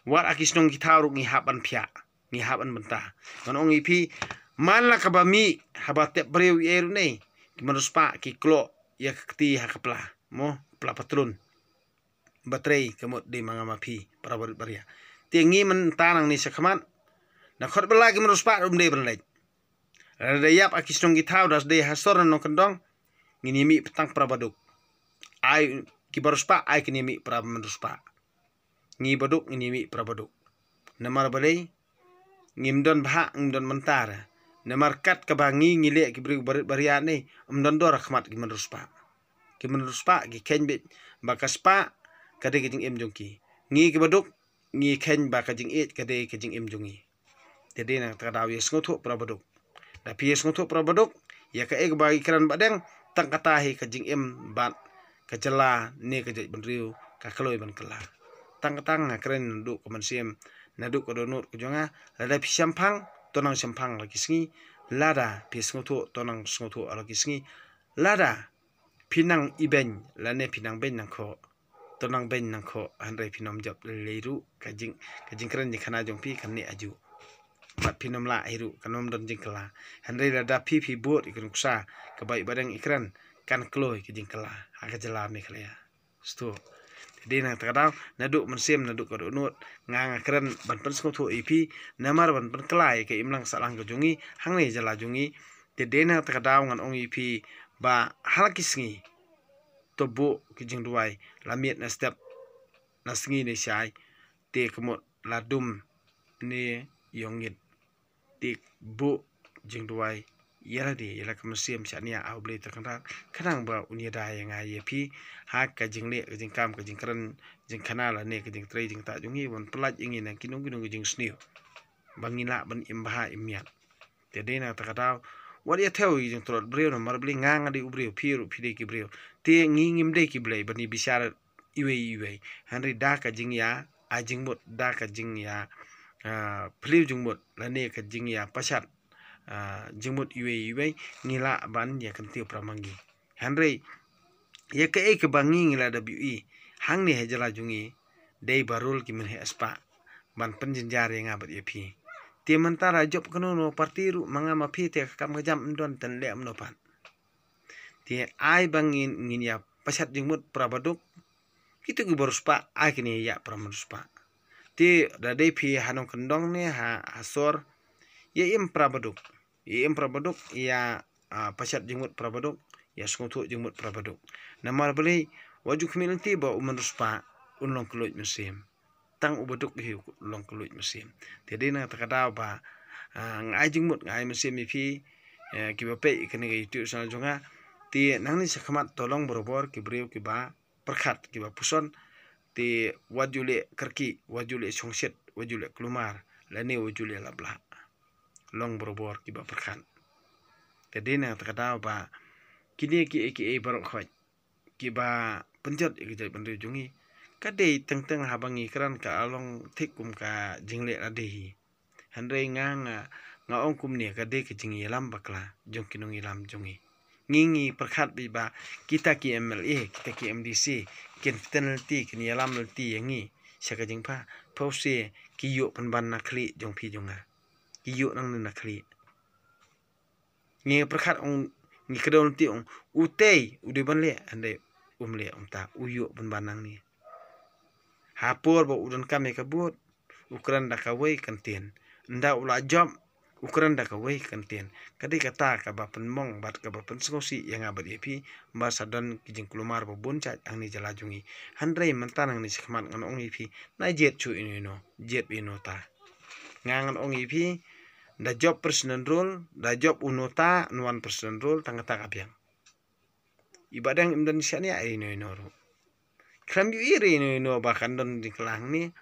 Wat ha ki shnong ki thaw ruh ngi hap ban phiah. Ngi hap ban bynta. Ngan ong ïa phi, man la kaba mih, haba tep briew ïa ruh ne. Ki man riewspah, ki kloh, ïa ka kti ha ka pla. Mo, pla patlun. Ba trei ka mut dei ma nga ma phi, para barit baria. Te ngi mynta nangne shakhmat. Na khot ba la ki man riewspah ruh ym dei ban leit. Lada ïap ha ki shnong ki thaw da dei ha sor na nongkyndong. Ngin ïa mih tang para baduk. Ai ki ba riewspah, ai kin ïa mih para man riewspah. Ngi baduk, ngin ïa mih para baduk. Namar balei, ngim don bha, ngim don mynta re. Namar kat kaba ngi ngi leh ki briew barit baria ne, ym don dor ha khmat ki man riewspah. Ki man riewspah, ki kheiñ beit ba ka spah, ka dei ka jingim jong ki. Ngi ki baduk, ngi kheiñ ba ka jingïeit, ka dei ka jingim jong ngi. Te dei na kata ka daw ïa sngewthuh para baduk. Da phi ïa sngewthuh para baduk, ïa kaei kaba ngi kren Bahdeng, tang kata hi ka jingim bad ka jylla ne ka jaitbynriew, ka kloi ban kylla. Tang kata nga kren naduh ka mynsiem, naduh ka dohnud ka jong nga, lada phi shemphang, to nang shemphang la ki sngi, lada phi sngewthuh, to nang sngewthuh la ki sngi, lada phi nang ibeiñ, lane phi nang beiñ nang khoh. To nang beiñ nang khoh, hynrei phin ym jop lei ruh, ka jing, ka jingkren jingkhana jong phi kan neh ajuh. Bad phin ym lah hi ruh, kan ym don jingkylla. Hynrei lada phi phi bud ïa ka nuksa, kaba i Bahdeng i kren, kan kloi ka jingkylla ha ka jylla Meghalaya. Sdang. Te dei na kata ka daw, naduh mynsiem, naduh ka dohnud, nga nga kren ban pynsngewthuh ïa phi, namar ban pynkylla ïa ka imlang sahlang ka jong ngi, hangne jylla jong ngi. Te dei na kata ka daw ngan ong ïa phi ba ha la ki sngi. To buh ki jingduwai, la miet na step, na sngi ne shai, te ka mut la dum ne ïong ngit. Te buh jingduwai, ïa lade, ïa la ka mynsiem shaniah ha U Blei Trai Kynrad, khnang ba un ïada ïa nga ïa phi, ha ka jingleh, ka jingkam, ka jingkren, jingkhana lane, ka jingtrei, jingktah jong ngi, ban pyllait ïa ngi na kino kino ki jingsniew. Ba ngin lah ban im bha im miat. Te dei na kata ka daw. Wat ïa thew ïa ki jingtlot briew namar balei nga nga dei u briew, phi ruh phi dei ki briew. Te ngi ngim dei ki blei ban ïa bishar iwei iwei. Hynrei da ka jingïa, ai jingmut, da ka jingïa, ah, phylliew jingmut, lane ka jingïa pashat, ah, jingmut iwei iwei, ngi lah ban ïa kyntiew para ma ngi. Hynrei, ïa kaei kaba ngi ngi la dep ïohi, hangne ha jylla jong ngi, dei ba rul ki mynheh spah, ban pynjynjar ïa nga bad ïa phi. Te mynta la jop kano kano party ruh ma nga ma phi te ka kam ka jam ym don, te ngi leh kumno pat. Te ai ba ngin, ngin ïa pashat jingmut para baduk, kito ki ba riewspah, ai kin ïa ïa para man riewspah. Te da dei phi ha nongkyndong ne ha, ha sor, ïa im para baduk. Ïa im para baduk, ïa, ah, pashat jingmut para baduk, ïa sngewthuh jingmut para baduk. Namar balei, wat ju khmih lynti ba u man riewspah un long kylluid mynsiem. Tang u baduk hi u long kylluid mynsiem. Te dei na kata ka daw ba, ah, nga ai jingmut, nga ai mynsiem ïa phi, eh, kiba peit ïa kane ka YouTube channel jong nga. Te nangne shakhmat to long barabor ki briew kiba pyrkhat, kiba puson. Te wat ju leh kyrkieh, wat ju leh shongshit, wat ju leh kulmar, lane wat ju leh laplah. Long barabor kiba pyrkhat. Te dei na kata ka daw ba kine kiei kiei baroh khoit kiba pynjot ïa ka jaitbynriew jong ngi, ka dei teng teng haba ngi kren ka long thik kum ka jingleh lade hi. Hynrei nga, nga, nga ong kumne, ka dei ka jingïalam bakla jong ki nongïalam jong ngi. Ngi ngi pyrkhat beit ba kita ki M L A, kita ki M D C kin pyntip lynti, kin ïalam lynti ïa ngi sha ka jingpha. Phewse ki ïoh pynban na khlieh jong phi jong nga. Ki ïoh nangne na khlieh. Ngi pyrkhat ong Ngi kdew lynti ong, utei u dei ban leh, hynrei um leh, um ta, u ïoh pynban nangne. Ha por ba u donkam ïa ka vote, u kren da kawei ka ktien. Ynda u la jop, u kren da kawei ka ktien. Ka dei kata kaba pynmong bad kaba pynsngewsih ïa nga bad ïa phi, ba sa don ki jingkulmar ba bun jait hangne jylla jong ngi. Hynrei mynta nangne shakhmat ngan ong ïa phi, na jied shuh ino ino, jied ino ta. Nga ngan ong ïa phi, da jop President rule, da jop uno ta, un wan President rule, tang kata ka biang. I Bahdeng im don shaniah ino ino ruh. Khlem ju i re ino ino ba kan don jingkylla hangne.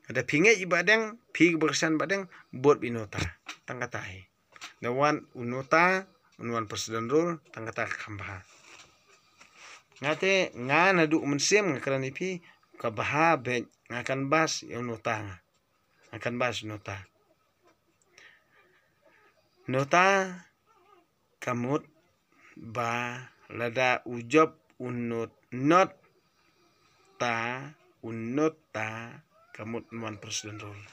Da phi ngeit i Bahdeng, phi ba kyrsan Bahdeng, vote ino ta. Tang kata hi. Da wan uno ta, un wan President rule, tang kata ka kham bha. Nga te, nga naduh mynsiem nga kren ïa phi, ka bha beit, nga canvass ïa uno ta nga. Nga canvass uno ta. Uno ta, ka mut ba lada u jop uno ta, uno ta, ka mut un wan President rule.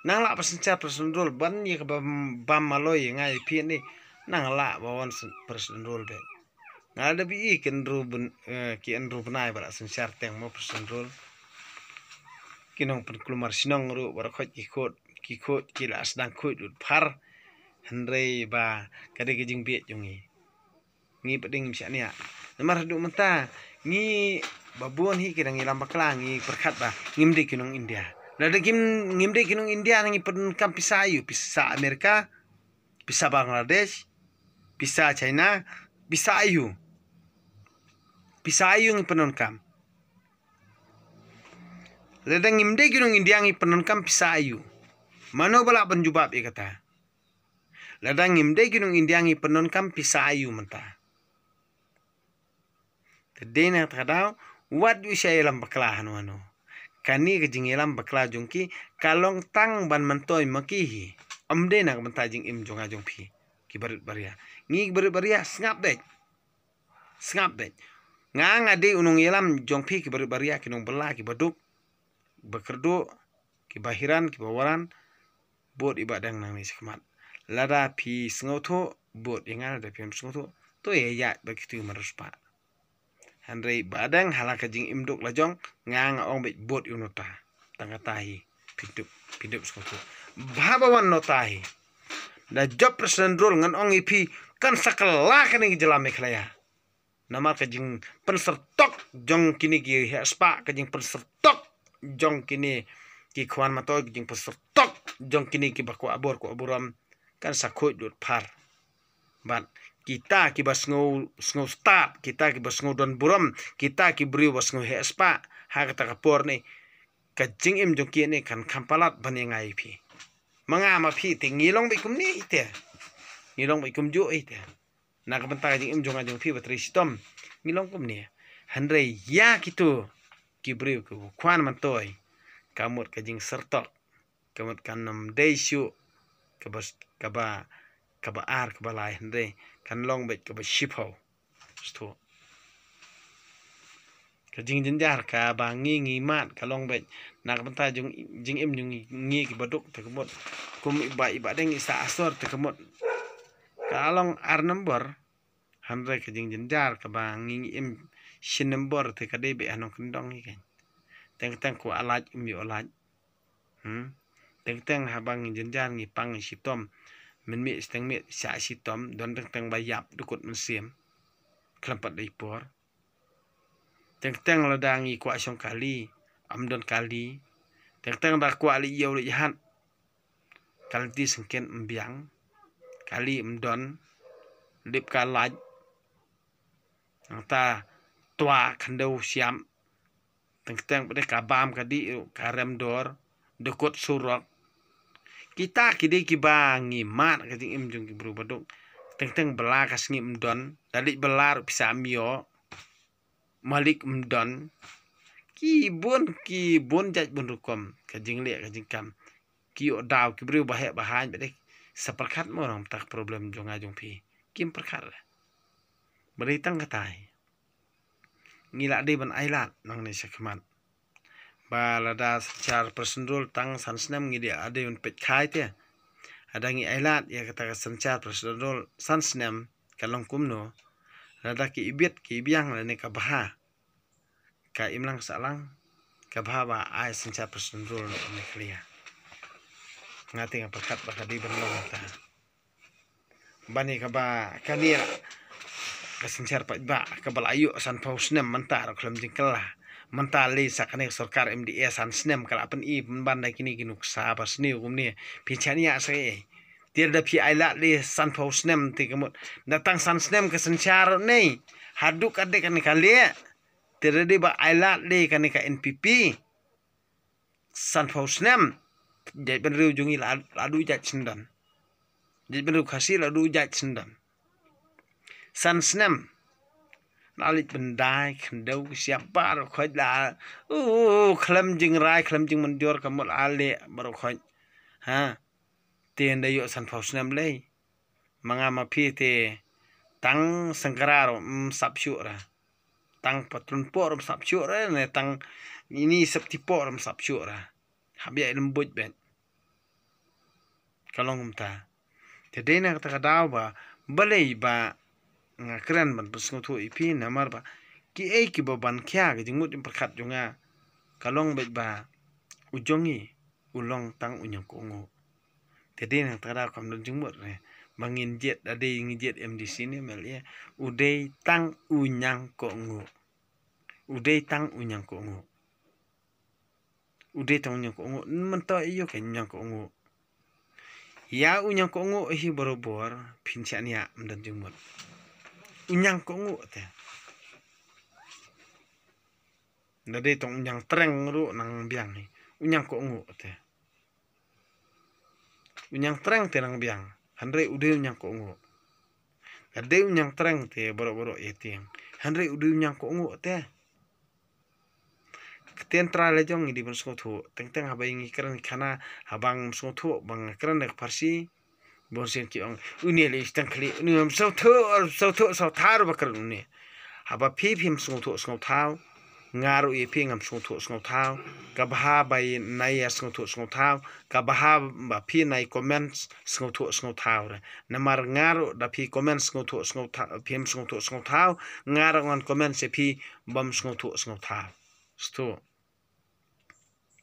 Nang lah ba synshar President rule, ban ïa kaba bam maloi ïa nga ïa phi ne, nang lah ba wan President rule beit. Nga la dep i ki ynru byn, eh, ki ynru bnai ba la synshar teng mo President rule. Ki nongpynkulmar shnong ruh ba la khoit ki khot, ki khot, ki la sdang khoit lut phar. Hynrei ba ka dei ka jingbieit jong ngi. Ngi pat dei ngim shaniah. Namar haduh mynta ngi ba bun hi ki dang ïalam bakla, ngi pyrkhat ba ngim dei ki nong India. Lada ngim, ngim dei ki nong India, ngi pyndonkam pisa aiu, pisa Amerika, pisa Bangladesh, pisa China, pisa aiu. Pisa aiu ngi pyndonkam. Lada ngim dei ki nong India ngi pyndonkam pisa aiu. Mano ba lah ban jubab ïa kata. Lada ngim dei ki nong India ngi pyndonkam pisa aiu mynta. Te dei na kata ka daw, wat ju shah ïalam bakla hano hano. Kane ka jingïalam bakla jong ki, ka long tang ban myntoi ma ki hi. Ym dei na ka bynta jingim jong nga jong phi. Ki barit baria. Ngi ki barit baria, sngap beit. Sngap beit. Nga nga dei u nongïalam jong phi ki barit baria, ki nongbylla, ki baduk, bakyrduh, ki bahiran, ki bawaran, vote i Bahdeng nangne shakhmat. Lada phi sngewthuh, vote ïa nga, lada phim sngewthuh, to ïa ïaid bad kito ki man riewspah. Hynrei Bahdeng ha la ka jingim duk la jong, nga nga ong beit vote ïa uno ta. Tang kata hi, phi dup, phi dup sngewthuh. Bha ba wan uno ta hi. Da jop President rule ngan ong ïa phi, kan sa kylla kane ka jylla Meghalaya. Namar ka jingpynsyrtok jong kine ki heh spah, ka jingpynsyrtok jong kine ki khwan matoi, ka jingpynsyrtok jong kine kiba kwah bor kwah burom, kan sa khuid lut phar. Bad kita kiba sngew, sngew stad, kita kiba sngew don burom, kita ki briew ba sngew heh spah, ha kata ka por ne, ka jingim jong ki ne kan kham palat ban ïa nga ïa phi. Ma nga ma phi te ngi long beit kumne ite. Ngi long beit kumjuh ite. Na ka bynta ka jingim jong nga jong phi ba trei shitom, ngi long kumne. Hynrei ïa kito ki briew kiba khwan matoi, ka mut ka jingsyrtok, ka mut kan ym dei shuh kaba, kaba, kaba ar kaba lai, hynrei kan long beit kaba shiphew. Shuh. Ka jingjynjar kaba ngi ngi mad ka long beit na ka bynta jong, jingim jong ngi, ngi kiba duk te ka mut. Kum i Bah, i Bahdeng i Sah Asor te ka mut. Ka long ar nombor. Hynrei ka jingjynjar kaba ngi ngi im shi nombor te ka dei beit ha nongkyndong hi kan. Teng teng kwah lait um ïoh lait. Hmm. Teng teng haba ngi jynjar ngi pang ngi shitom. Mynmiet shiteng miet shah shitom, don teng teng ba ïap dukut mynsiem. Khlem pat dei por. Teng teng lada ngi kwah shong kali, ym don kali. Teng teng da kwah leit ïew leit hat, ka lynti syngkien ym biang. Kali ym don. Lip ka lait. Nangta twa khyndew siam. Teng teng pat dei ka bam ka dih, ka rem dor, dukut surok. Kita ki dei kiba ngi mad ka jingim jong ki briew baduk. Teng teng bylla ka sngi ym don, da leit bylla ruh pisa ym ïoh. Malik ym don. Ki bun, ki bun jait bun rukom ka jingleh ka jingkam. Ki ïoh daw ki briew ba heh ba haiñ ba dei. Sa pyrkhat mo nangta ka problem jong nga jong phi. Kim pyrkhat. Ba dei tang kata hi. Ngi la dei ban ailad nangne shakhmat. Ba lada synshar President rule tang san snem ngi dei la dei ban peit khai te. Lada ngi ailad ïa kata ka synshar President Rule san snem ka long kumno? Lada ki ibit ki ibiang lane ka bha, ka imlang sahlang, ka bha ba ai synshar President Rule na Meghalaya. Nga te nga pyrkhat ba ka dei ban long ta. Bad ïa kaba kane ka synshar paidbah kaba la ïoh sanphew snem mynta ruh khlem jingkylla. Mynta lei sa kane ka sorkar M D A san snem ka la pyni pynban da kine ki nuksa ba sniew kumne. Pynshaniah sa ei. Te da phi ailad lei sanphew snem te ka mut. Da tang san snem ka synshar ne. Haduh ka dei kane ka leh. Te da dei ba ailad lei kane ka N P P. Sanphew snem. Jaitbynriew jong ngi la, la duh jait sngewdon. Jaitbynriew Khasi la duh jait sngewdon. San snem. La leit pyndai khyndew ki siap baroh khoit la. Uh, khlem jingrai, khlem jingmynjur ka mut la leh baroh khoit. Ha. Te ynda ïoh sanphew snem lei. Ma nga ma phi te tang sengkra ruh ym sap shuh ra. Tang patlun poh ruh ym sap shuh ra, ne tang ini sep ti poh ruh ym sap shuh ra. Hap ïa lem buit bet. Ka long kumta. Te dei na kata ka daw ba, balei ba nga kren ban pynsngewthuh ïa phi namar ba, kiei kiba ban khia ka jingmut jingpyrkhat jong nga. Ka long bet ba, u jong ngi, u long tang u ñiangkohnguh. Te dei na kata ka daw kam don jingmut re. Ba ngin jied, da dei ngin jied M D C ne M L A. U dei tang u ñiangkohnguh. U dei tang u ñiangkohnguh. U dei tang u ñiangkohnguh. Mynta ïoh ka ñiangkohnguh. Ïa u ñiangkohnguh hi barabor pynshaniah ym don jingmut. U ñiangkohnguh te. Da dei tang u ñiangtreng ruh nang biang hi. U ñiangkohnguh te. U ñiangtreng te nang biang. Hynrei u dei u ñiangkohnguh. Da dei u ñiangtreng te baroh baroh ïa tieng. Hynrei u dei u ñiangkohnguh te. Ktien Trai la jong ngi dei ban sngewthuh. Teng teng haba ngi kren khana haba ngam sngewthuh ba nga kren da ka Pharsi. Bun sien ki ong, une lei tang khlieh, une ngam sngewthuh, sngewthuh, sngewthuh ba kren une. Haba phi phim sngewthuh sngewthaw, nga ruh ïa phi ngam sngewthuh sngewthaw. Ka bha ba nai ïa sngewthuh sngewthaw. Ka bha ba phi nai comment sngewthuh sngewthaw re. Namar nga ruh da phi comment sngewthuh sngewthaw, phim sngewthuh sngewthaw, nga ruh ngan comment ïa phi bym sngewthuh sngewthaw. Stu.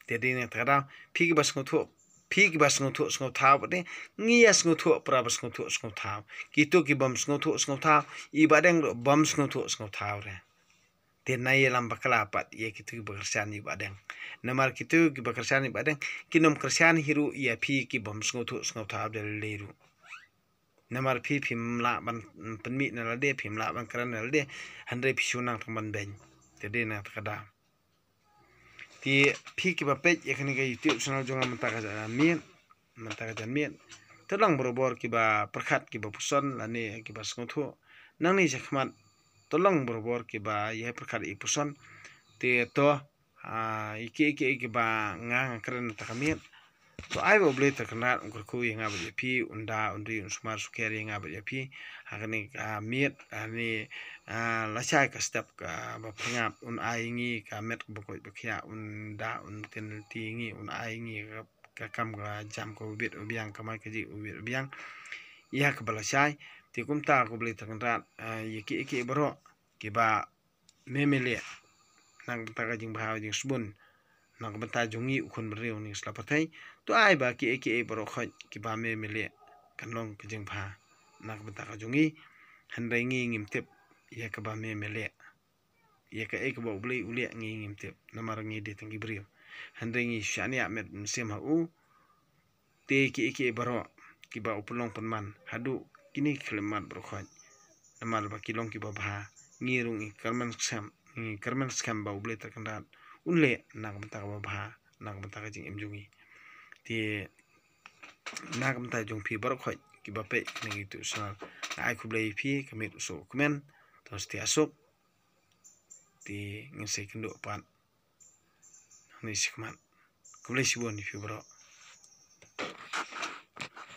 Te dei na kata ka daw, phi kiba sngewthuh, phi kiba sngewthuh sngewthaw, te ngi ïa sngewthuh para ba sngewthuh sngewthaw. Kito ki bym sngewthuh sngewthaw, i Bahdeng ruh bym sngewthuh sngewthaw re. Te nai ïalam bakla pat ïa kito kiba kyrshan i Bahdeng. Namar kito kiba kyrshan i Bahdeng, kin ym kyrshan hi ruh ïa phi ki bym sngewthuh sngewthaw da lei ruh. Namar phi phim lah ban pynmih na lade, phim lah ban kren na lade, hynrei phi shu nang tang ban beiñ. Te dei na kata ka daw. Te phi kiba peit ïa kane ka YouTube channel jong nga mynta ka janmiet, mynta ka janmiet. To long barabor kiba pyrkhat kiba puson lane kiba sngewthuh. Nangne shakhmat to long barabor kiba ïa pyrkhat ïa puson. Te to, ah, ïa ki, ïa ki, ïa kiba nga nga kren mynta ka miet. To ai ba U Blei Trai Kynrad un kyrkhu ïa nga bad ïa phi, un da, un ri, un sumar sukher ïa nga bad ïa phi. Ha kane ka miet, ha kane, ah, lashai ka step kaba pyrngap, un ai ïa ngi ka met kaba koit ba khiah, un da, un tynti ïa ngi, un ai ïa ngi ka, ka kam ka jam kaba bit ba biang, ka mai ka jih kaba bit ba biang. Ïa kaba lashai, te kumta ko U Blei Trai Kynrad, ah, ïa ki, ïa ki baroh kiba me me leh na ka bynta ka jingbha jingsbun na ka bynta jong ngi u khun bynriew ning sla pyrthei. To ai ba kiei kiei baroh khoit kiba me me leh kan long ka jingbha na ka bynta ka jong ngi. Hynrei ngi ngim tip ïa kaba me me leh, ïa kaei kaba U Blei u leh ngi ngim tip, namar ngi dei tang ki briew. Hynrei ngi shaniah met mynsiem ha u. Te kiei kiei baroh kiba u pynlong pynman haduh kine ki khyllipmat baroh khoit. Namar ba ki long kiba bha, ngi ruh ngi kyrmen skhem, ngi kyrmen skhem ba U Blei Trai Kynrad un leh na ka bynta kaba bha, na ka bynta ka jingim jong ngi. Te na ka bynta jong phi baroh khoit kiba peit kane ka YouTube channel, nga ai khublei ïa phi, ka miet u suk u kmen. To stia suk. Te ngin sa ïakynduh pat nangne shakhmat. Khublei shibun ïa phi baroh.